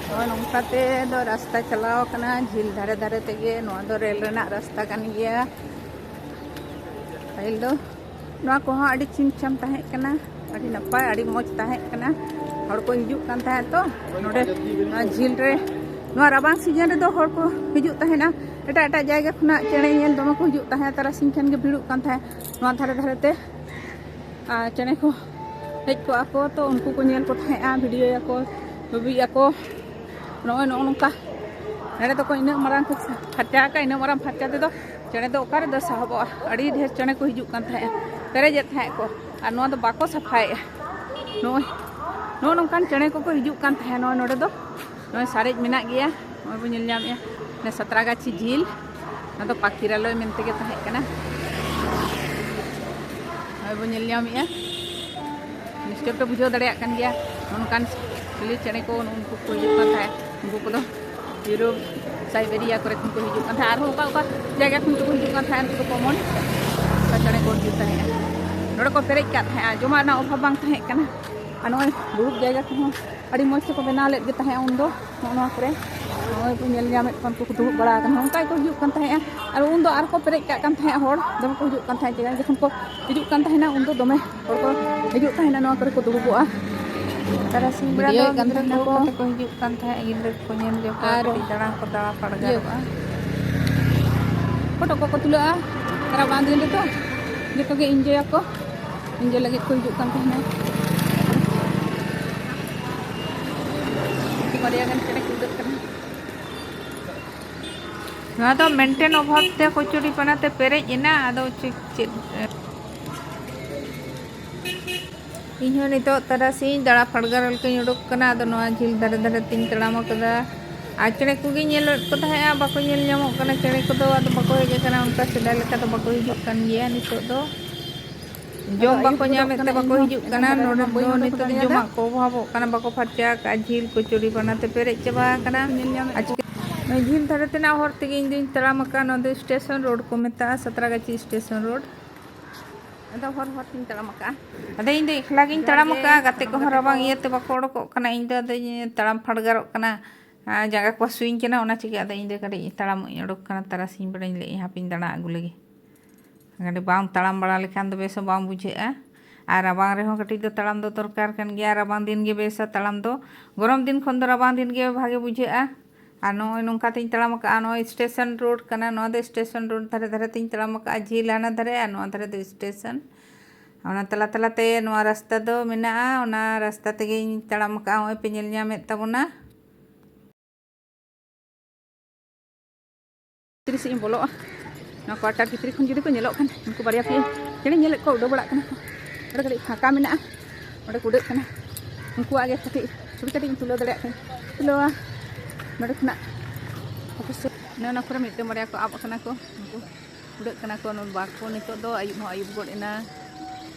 ᱱᱚᱜᱼᱚᱭ ᱱᱚᱝᱠᱟ ᱛᱮ ᱫᱚ ᱨᱟᱥᱛᱟ ᱪᱟᱞᱟᱣ ᱟᱠᱟᱱᱟ ᱡᱷᱤᱞ ᱫᱷᱟᱨᱮ ᱫᱷᱟᱨᱮ ᱛᱮᱜᱮ᱾ ᱱᱚᱣᱟ ᱫᱚ ᱨᱮᱞ ᱨᱮᱱᱟᱜ ᱨᱟᱥᱛᱟ ᱠᱟᱱ ᱜᱮᱭᱟ᱾ ᱯᱟᱹᱦᱤᱞ ᱫᱚ ᱱᱚᱣᱟ ᱠᱚᱦᱚᱸ ᱟᱹᱰᱤ ᱪᱷᱤᱢ ᱪᱷᱟᱢ ᱛᱟᱦᱮᱸ ᱠᱟᱱᱟ, ᱟᱹᱰᱤ ᱱᱟᱯᱟᱭ, ᱟᱹᱰᱤ ᱢᱚᱡᱽ ᱛᱟᱦᱮᱸ ᱠᱟᱱᱟ᱾ ᱦᱚᱲ ᱠᱚ ᱦᱤᱡᱩᱜ ᱠᱟᱱ ᱛᱟᱦᱮᱸᱫ ᱛᱚ ᱱᱚᱰᱮ, ᱱᱚᱣᱟ ᱡᱷᱤᱞ ᱨᱮ᱾ ᱱᱚᱣᱟ ᱨᱟᱵᱟᱝ ᱥᱤᱡᱤᱱ ᱨᱮᱫᱚ ᱦᱚᱲ ᱠᱚ ᱦᱤᱡᱩᱜ ᱛᱟᱦᱮᱱᱟ, ᱮᱴᱟᱜ ᱮᱴᱟᱜ ᱡᱟᱭᱜᱟ ᱠᱷᱚᱱᱟᱜ ᱪᱮᱬᱮ ᱧᱮᱞ ᱫᱚᱢᱮ ᱠᱚ ᱦᱤᱡᱩᱜ ᱛᱟᱦᱮᱸᱫ᱾ ᱛᱟᱨᱟᱥᱤᱧ ᱠᱷᱟᱱ ᱜᱮ ᱵᱷᱤᱲᱚᱜ ᱠᱟᱱ ᱛᱟᱦᱮᱸᱫ ᱱᱚᱣᱟ ᱫᱷᱟᱨᱮ ᱫᱷᱟᱨᱮ ᱛᱮ᱾ ᱟᱨ ᱪᱮᱬᱮ ᱠᱚ ᱦᱮᱡ ᱠᱚᱜᱼᱟ ᱠᱚ, ᱛᱚ ᱩᱱᱠᱩ ᱠᱚ ᱧᱮᱞ ᱠᱚ ᱛᱟᱦᱮᱸᱫᱼᱟ, ᱵᱷᱤᱰᱤᱭᱳᱭᱟᱠᱚ, ᱪᱷᱚᱵᱤᱭᱟᱠᱚ᱾ ᱱᱚᱜᱼᱚᱭ ᱱᱚᱜᱼᱚ ᱱᱚᱝᱠᱟ ᱱᱚᱰᱮ ᱫᱚᱠᱚ ᱤᱱᱟᱹᱜ ᱢᱟᱨᱟᱝ ᱠᱚ ᱯᱷᱟᱨᱪᱟ ᱟᱠᱟᱫ, ᱤᱱᱟᱹᱜ ᱢᱟᱨᱟᱝ ᱯᱷᱟᱨᱪᱟ ᱛᱮᱫᱚ ᱪᱮᱬᱮ ᱫᱚ ᱚᱠᱟ ᱨᱮᱫᱚ ᱥᱟᱦᱚᱵᱚᱜᱼᱟ? ᱟᱹᱰᱤ ᱰᱷᱮᱨ ᱪᱮᱬᱮ ᱠᱚ ᱦᱤᱡᱩᱜ ᱠᱟᱱ ᱛᱟᱦᱮᱸᱫᱼᱟ, ᱯᱮᱨᱮᱡᱮᱫ ᱛᱟᱦᱮᱸᱫ ᱠᱚ, ᱟᱨ ᱱᱚᱣᱟ ᱫᱚ ᱵᱟᱠᱚ ᱥᱟᱯᱷᱟᱭᱮᱫᱼᱟ᱾ ᱱᱚᱜᱼᱚᱭ ᱱᱚᱜᱼᱚ ᱱᱚᱝᱠᱟᱱ ᱪᱮᱬᱮ ᱠᱚᱠᱚ ᱦᱤᱡᱩᱜ ᱠᱟᱱ ᱛᱟᱦᱮᱸᱫ ᱱᱚᱜᱼᱚᱭ ᱱᱚᱰᱮ ᱫᱚ᱾ ᱱᱚᱜᱼᱚᱭ ᱥᱟᱨᱮᱡ ᱢᱮᱱᱟᱜ ᱜᱮᱭᱟ, ᱱᱚᱜᱼᱚᱭ ᱵᱚᱱ ᱧᱮᱞ ᱧᱟᱢᱮᱫᱼᱟ ᱚᱱᱮ ᱥᱟᱛᱨᱟᱜᱟᱪᱷᱤ ᱡᱷᱤᱞ, ᱚᱱᱟ ᱫᱚ ᱯᱟᱠᱷᱤᱨᱟᱞᱚᱭ ᱢᱮᱱᱛᱮ ᱜᱮ ᱛᱟᱦᱮᱸ ᱠᱟᱱᱟ᱾ ᱱᱚᱜᱼᱚᱭ ᱵᱚᱱ ᱧᱮᱞ ᱧᱟᱢᱮᱫᱼᱟ, ᱱᱤᱥᱪᱚᱭ ᱯᱮ ᱵᱩᱡᱷᱟᱹᱣ ᱫᱟᱲᱮᱭᱟᱜ ᱠᱟᱱ ᱜᱮᱭᱟ᱾ ᱱᱚᱝᱠᱟᱱ ᱪᱤᱞᱤ ᱪᱮᱬᱮ ᱠᱚ ᱱᱩᱜᱼᱩ ᱱᱩᱠᱩ ᱠᱚ ᱦᱤᱡᱩᱜ ᱠᱟᱱ ᱛᱟᱦᱮᱸᱫ, ᱩᱱᱠᱩ ᱠᱚᱫᱚ ᱤᱭᱩᱨᱳᱯ, ᱥᱟᱭᱵᱮᱨᱤᱭᱟ ᱠᱚᱨᱮ ᱠᱷᱚᱱ ᱠᱚ ᱦᱤᱡᱩᱜ ᱠᱟᱱ ᱛᱟᱦᱮᱸᱫ, ᱟᱨᱦᱚᱸ ᱚᱠᱟ ᱚᱠᱟ ᱡᱟᱭᱜᱟ ᱠᱷᱚᱱ ᱪᱚᱠᱚ ᱦᱤᱡᱩᱜ ᱠᱟᱱ ᱛᱟᱦᱮᱸᱫ, ᱩᱱᱠᱩ ᱫᱚ ᱠᱚᱢᱚᱱ ᱚᱱᱠᱟ ᱪᱮᱬᱮ ᱠᱚ ᱦᱤᱡᱩᱜ ᱛᱟᱦᱮᱸᱫᱼᱟ᱾ ᱱᱚᱰᱮ ᱠᱚ ᱯᱮᱨᱮᱡ ᱠᱟᱜ ᱛᱟᱦᱮᱸᱫᱼᱟ, ᱡᱚᱢᱟᱜ ᱨᱮᱱᱟᱜ ᱚᱵᱷᱟᱵᱽ ᱵᱟᱝ ᱛᱟᱦᱮᱸ ᱠᱟᱱᱟ᱾ ᱟᱨ ᱱᱚᱜᱼᱚᱭ ᱫᱩᱲᱩᱵ ᱡᱟᱭᱜᱟ ᱠᱚᱦᱚᱸ ᱟᱹᱰᱤ ᱢᱚᱡᱽ ᱛᱮᱠᱚ ᱵᱮᱱᱟᱣ ᱞᱮᱫ ᱜᱮ ᱛᱟᱦᱮᱸᱫ ᱩᱱᱫᱚ᱾ ᱱᱚᱜᱼᱚ ᱱᱚᱣᱟ ᱠᱚᱨᱮ ᱱᱚᱜᱼᱚᱭ ᱵᱚᱱ ᱧᱮᱞ ᱧᱟᱢᱮᱫ ᱠᱚᱣᱟ, ᱩᱱᱠᱩ ᱠᱚ ᱫᱩᱲᱩᱵ ᱵᱟᱲᱟ ᱟᱠᱟᱱᱟ, ᱚᱱᱠᱟ ᱜᱮᱠᱚ ᱦᱤᱡᱩᱜ ᱠᱟᱱ ᱛᱟᱦᱮᱸᱫᱼᱟ᱾ ᱟᱨ ᱩᱱᱫᱚ ᱟᱨᱠᱚ ᱯᱮᱨᱮᱡ ᱠᱟᱜ ᱠᱟᱱ ᱛᱟᱦᱮᱸᱫ, ᱦᱚᱲ ᱫᱚᱢᱮ ᱠᱚ ᱦᱤᱡᱩᱜ ᱠᱟᱱ ᱛᱟᱦᱮᱸᱫ᱾ ᱪᱮᱫᱟᱜ ᱡᱚᱠᱷᱚᱱ ᱠᱚ ᱦᱤᱡᱩᱜ ᱠᱟᱱ ᱛᱟᱦᱮᱱᱟ ᱩᱱᱫᱚ ᱫᱚᱢᱮ ᱦᱚᱲ ᱠᱚ ᱦᱤᱡᱩᱜ ᱛᱟᱦᱮᱱᱟ, ᱱᱚᱣᱟ ᱠᱚᱨᱮ ᱠᱚ ᱫᱩᱲᱩᱵᱚᱜᱼᱟ᱾ ᱛᱟᱨᱟᱥᱤᱧ ᱵᱮᱲᱟ ᱫᱚ ᱵᱷᱤᱰᱤᱭᱳᱭᱮᱫ ᱠᱟᱱ ᱜᱤᱫᱽᱨᱟᱹ ᱛᱟᱦᱮᱱᱟ ᱠᱚ ᱠᱚ᱾ ᱠᱟᱛᱮ ᱠᱚ ᱦᱤᱡᱩᱜ ᱠᱟᱱ ᱛᱟᱦᱮᱸᱫ, ᱜᱤᱫᱽᱨᱟᱹ ᱠᱚᱠᱚ ᱧᱮᱞ ᱡᱚᱝ ᱠᱚᱣᱟ, ᱟᱨ ᱠᱟᱹᱴᱤᱡ ᱫᱟᱬᱟᱱ ᱠᱚ ᱫᱟᱬᱟ ᱤᱭᱟᱹ ᱯᱟᱲᱜᱟᱨᱚᱜᱼᱟ᱾ ᱯᱷᱳᱴᱳ ᱠᱚᱠᱚ ᱛᱩᱞᱟᱹᱜᱼᱟ ᱨᱟᱵᱟᱝ ᱫᱤᱱ ᱨᱮᱫᱚ, ᱡᱚᱛᱚ ᱜᱮ ᱤᱱᱡᱚᱭᱟᱠᱚ, ᱤᱱᱡᱚᱭ ᱞᱟᱹᱜᱤᱫ ᱠᱚ ᱦᱤᱡᱩᱜ ᱠᱟᱱ ᱛᱟᱦᱮᱱᱟ᱾ ᱵᱟᱨᱭᱟ ᱜᱟᱱ ᱪᱮᱬᱮ ᱠᱚ ᱩᱰᱟᱹᱜ ᱠᱟᱱᱟ᱾ ᱱᱚᱣᱟ ᱫᱚ ᱢᱮᱱᱴᱮᱱ ᱚᱵᱷᱟᱵ ᱛᱮ ᱠᱚᱪᱩᱨᱤ ᱯᱟᱱᱟ ᱛᱮ ᱯᱮᱨᱮᱡ ᱮᱱᱟ, ᱟᱫᱚ ᱪᱮᱫ, ᱪᱮᱫ, ᱤᱧ ᱦᱚᱸ ᱱᱤᱛᱚᱜ ᱛᱟᱨᱟᱥᱤᱧ ᱫᱟᱬᱟ ᱯᱷᱟᱲᱜᱟᱨ ᱞᱮᱠᱟᱧ ᱩᱰᱩᱠ ᱠᱟᱱᱟ᱾ ᱟᱫᱚ ᱱᱚᱣᱟ ᱡᱷᱤᱞ ᱫᱷᱟᱨᱮ ᱫᱷᱟᱨᱮ ᱛᱤᱧ ᱛᱟᱲᱟᱢ ᱟᱠᱟᱫᱟ᱾ ᱟᱨ ᱪᱮᱬᱮ ᱠᱚᱜᱮᱧ ᱧᱮᱞᱮᱫ ᱠᱚ ᱛᱟᱦᱮᱸᱜᱼᱟ, ᱵᱟᱠᱚ ᱧᱮᱞ ᱧᱟᱢᱚᱜ ᱠᱟᱱᱟ᱾ ᱪᱮᱬᱮ ᱠᱚᱫᱚ ᱟᱫᱚ ᱵᱟᱠᱚ ᱦᱮᱡ ᱟᱠᱟᱱᱟ, ᱚᱱᱠᱟ ᱥᱮᱫᱟᱭ ᱞᱮᱠᱟ ᱫᱚ ᱵᱟᱠᱚ ᱦᱤᱡᱩᱜ ᱠᱟᱱ ᱜᱮᱭᱟ ᱱᱤᱛᱚᱜ ᱫᱚ᱾ ᱡᱚᱢ ᱟᱫᱚ ᱵᱟᱠᱚ ᱟᱹᱭᱩᱵ ᱧᱟᱢᱮᱫ ᱜᱚᱫᱚᱜ ᱛᱮ ᱠᱟᱱᱟ, ᱵᱟᱠᱚ ᱤᱧ ᱦᱚᱸ ᱦᱤᱡᱩᱜ ᱵᱟᱹᱧ ᱠᱟᱱᱟ᱾ ᱩᱰᱩᱠ ᱱᱚᱰᱮ ᱫᱚ ᱫᱟᱲᱮᱭᱟᱫᱟ᱾ ᱱᱤᱛᱚᱜ ᱡᱚᱢᱟᱜ ᱠᱚ ᱚᱵᱷᱟᱵᱚᱜ ᱠᱟᱱᱟ, ᱵᱟᱠᱚ ᱯᱷᱟᱨᱪᱟ ᱟᱠᱟᱫᱼᱟ, ᱡᱷᱤᱞ ᱠᱚᱪᱩᱨᱤ ᱵᱟᱱᱟ ᱛᱮ ᱯᱮᱨᱮᱡ ᱪᱟᱵᱟ ᱟᱠᱟᱱᱟ᱾ ᱧᱮᱞ ᱧᱟᱢᱮᱫ ᱟᱪᱠᱟ ᱠᱚᱣᱟ᱾ ᱱᱚᱣᱟ ᱡᱷᱤᱞ ᱫᱷᱟᱨᱮ ᱛᱮᱱᱟᱜ ᱦᱚᱨ ᱛᱮᱜᱮ ᱤᱧ ᱫᱩᱧ ᱛᱟᱲᱟᱢ ᱟᱠᱟᱫᱼᱟ᱾ ᱱᱚᱣᱟ ᱫᱚ ᱥᱴᱮᱥᱚᱱ ᱨᱳᱰ ᱠᱚ ᱢᱮᱛᱟᱜᱼᱟ, ᱥᱟᱛᱨᱟᱜᱟᱪᱷᱤ ᱥᱴᱮᱥᱚᱱ ᱨᱳᱰ᱾ ᱟᱫᱚ ᱦᱚᱨ ᱦᱚᱨ ᱛᱤᱧ ᱛᱟᱲᱟᱢ ᱟᱠᱟᱫᱼᱟ᱾ ᱟᱫᱚ ᱤᱧ ᱫᱚ ᱮᱠᱞᱟ ᱜᱤᱧ ᱡᱚᱦᱟᱨ ᱛᱟᱲᱟᱢ ᱜᱮ, ᱟᱠᱟᱫᱼᱟ, ᱜᱟᱛᱮ ᱥᱟᱱᱟᱢ ᱠᱚᱦᱚᱸ ᱜᱟᱛᱮ ᱨᱟᱵᱟᱝ ᱠᱚ᱾ ᱤᱭᱟᱹᱛᱮ ᱵᱟᱠᱚ ᱚᱰᱚᱠᱚᱜ ᱠᱟᱱᱟ᱾ ᱤᱧ ᱫᱚ ᱟᱫᱚᱧ ᱛᱟᱲᱟᱢ ᱯᱷᱟᱰᱜᱟᱨᱚᱜ ᱠᱟᱱᱟ᱾ ᱟᱨ ᱡᱟᱸᱜᱟ ᱠᱚ ᱦᱟᱹᱥᱩᱧ ᱠᱟᱱᱟ, ᱚᱱᱟ ᱪᱤᱠᱟᱹ ᱟᱫᱚ ᱤᱧ ᱫᱚ ᱠᱟᱹᱴᱤᱡ ᱛᱟᱲᱟᱢ ᱤᱧ ᱚᱰᱚᱠ ᱠᱟᱱᱟ᱾ ᱛᱟᱨᱟᱥᱤᱧ ᱵᱮᱲᱟᱧ ᱞᱟᱹᱭᱮᱫᱼᱟ, ᱦᱟᱯᱮᱧ ᱫᱟᱬᱟ ᱟᱹᱜᱩ ᱞᱮᱜᱮ᱾ ᱠᱟᱹᱴᱤᱡ ᱵᱟᱝ ᱛᱟᱲᱟᱢ ᱵᱟᱲᱟ ᱞᱮᱠᱷᱟᱱ ᱫᱚ ᱵᱮᱥ ᱦᱚᱸ ᱵᱟᱝ ᱵᱩᱡᱷᱟᱹᱜᱼᱟ᱾ ᱟᱨ ᱨᱟᱵᱟᱝ ᱨᱮᱦᱚᱸ ᱠᱟᱹᱴᱤᱡ ᱫᱚ ᱛᱟᱲᱟᱢ ᱫᱚ ᱫᱚᱨᱠᱟᱨ ᱠᱟᱱ ᱜᱮᱭᱟ᱾ ᱨᱟᱵᱟᱝ ᱫᱤᱱ ᱜᱮ ᱵᱮᱥᱟ ᱛᱟᱲᱟᱢ ᱫᱚ᱾ ᱜᱚᱨᱚᱢ ᱫᱤᱱ ᱠᱷᱚᱱ ᱫᱚ ᱨᱟᱵᱟᱝ ᱫᱤᱱ ᱜᱮ ᱵᱷᱟᱜᱮ ᱵᱩᱡᱷᱟᱹᱜᱼᱟ᱾ ᱟᱨ ᱱᱚᱜᱼᱚᱭ ᱱᱚᱝᱠᱟ ᱛᱤᱧ ᱛᱟᱲᱟᱢ ᱟᱠᱟᱫᱼᱟ᱾ ᱱᱚᱜᱼᱚᱭ ᱥᱴᱮᱥᱚᱱ ᱨᱳᱰ ᱠᱟᱱᱟ, ᱱᱚᱣᱟ ᱫᱚ ᱥᱴᱮᱥᱚᱱ ᱨᱳᱰ ᱫᱷᱟᱨᱮ ᱫᱷᱟᱨᱮ ᱛᱤᱧ ᱛᱟᱲᱟᱢ ᱟᱠᱟᱫᱼᱟ᱾ ᱡᱷᱤᱞ ᱦᱟᱱᱟ ᱫᱷᱟᱨᱮ ᱟᱨ ᱱᱚᱣᱟ ᱫᱷᱟᱨᱮ ᱫᱚ ᱥᱴᱮᱥᱚᱱ᱾ ᱚᱱᱟ ᱛᱟᱞᱟ ᱛᱟᱞᱟᱛᱮ ᱱᱚᱣᱟ ᱨᱟᱥᱛᱟ ᱫᱚ ᱢᱮᱱᱟᱜᱼᱟ, ᱚᱱᱟ ᱨᱟᱥᱛᱟ ᱛᱮᱜᱮᱧ ᱛᱟᱲᱟᱢ ᱟᱠᱟᱫᱼᱟ᱾ ᱱᱚᱜᱼᱚᱭ ᱯᱮ ᱧᱮᱞ ᱧᱟᱢᱮᱫ ᱛᱟᱵᱚᱱᱟ᱾ ᱵᱷᱤᱛᱨᱤ ᱥᱮᱫ ᱤᱧ ᱵᱚᱞᱚᱜᱼᱟ᱾ ᱱᱚᱣᱟ ᱠᱚᱣᱟᱴᱟᱨ ᱵᱷᱤᱛᱨᱤ ᱠᱷᱚᱱ ᱡᱩᱫᱤ ᱠᱚ ᱧᱮᱞᱚᱜ ᱠᱷᱟᱱ, ᱩᱱᱠᱩ ᱵᱟᱨᱭᱟ ᱯᱮᱭᱟ ᱪᱮᱬᱮᱧ ᱧᱮᱞᱮᱫ ᱠᱚᱣᱟ, ᱩᱰᱟᱹᱣ ᱵᱟᱲᱟᱜ ᱠᱟᱱᱟ ᱠᱚ᱾ ᱚᱸᱰᱮ ᱠᱟᱹᱴᱤᱡ ᱯᱷᱟᱸᱠᱟ ᱢᱮᱱᱟᱜᱼᱟ, ᱚᱸᱰᱮ ᱠᱚ ᱩᱰᱟᱹᱜ ᱠᱟᱱᱟ᱾ ᱩᱱᱠᱩᱣᱟᱜ ᱜᱮ ᱠᱟᱹᱴᱤᱡ ᱪᱷᱚᱵᱤ ᱠᱟᱹᱴᱤᱡ ᱤᱧ ᱛᱩᱞᱟᱹᱣ ᱫᱟᱲᱮᱭᱟᱜ ᱠᱷᱟᱱ ᱛᱩᱞᱟᱹᱣᱟ᱾ ᱱᱚᱰᱮ ᱠᱷᱚᱱᱟᱜ ᱚᱵᱚᱥᱥᱳᱭ ᱚᱱᱮ ᱚᱱᱟ ᱠᱚᱨᱮ ᱢᱤᱫᱴᱮᱱ ᱵᱟᱨᱭᱟ ᱠᱚ ᱟᱵ ᱟᱠᱟᱱᱟ ᱠᱚ, ᱩᱱᱠᱩ ᱩᱰᱟᱹᱜ ᱠᱟᱱᱟ ᱠᱚ᱾ ᱵᱟᱠᱚ, ᱱᱤᱛᱚᱜ ᱫᱚ ᱟᱹᱭᱩᱵ ᱦᱚᱸ ᱟᱹᱭᱩᱵ ᱜᱚᱫ ᱮᱱᱟ᱾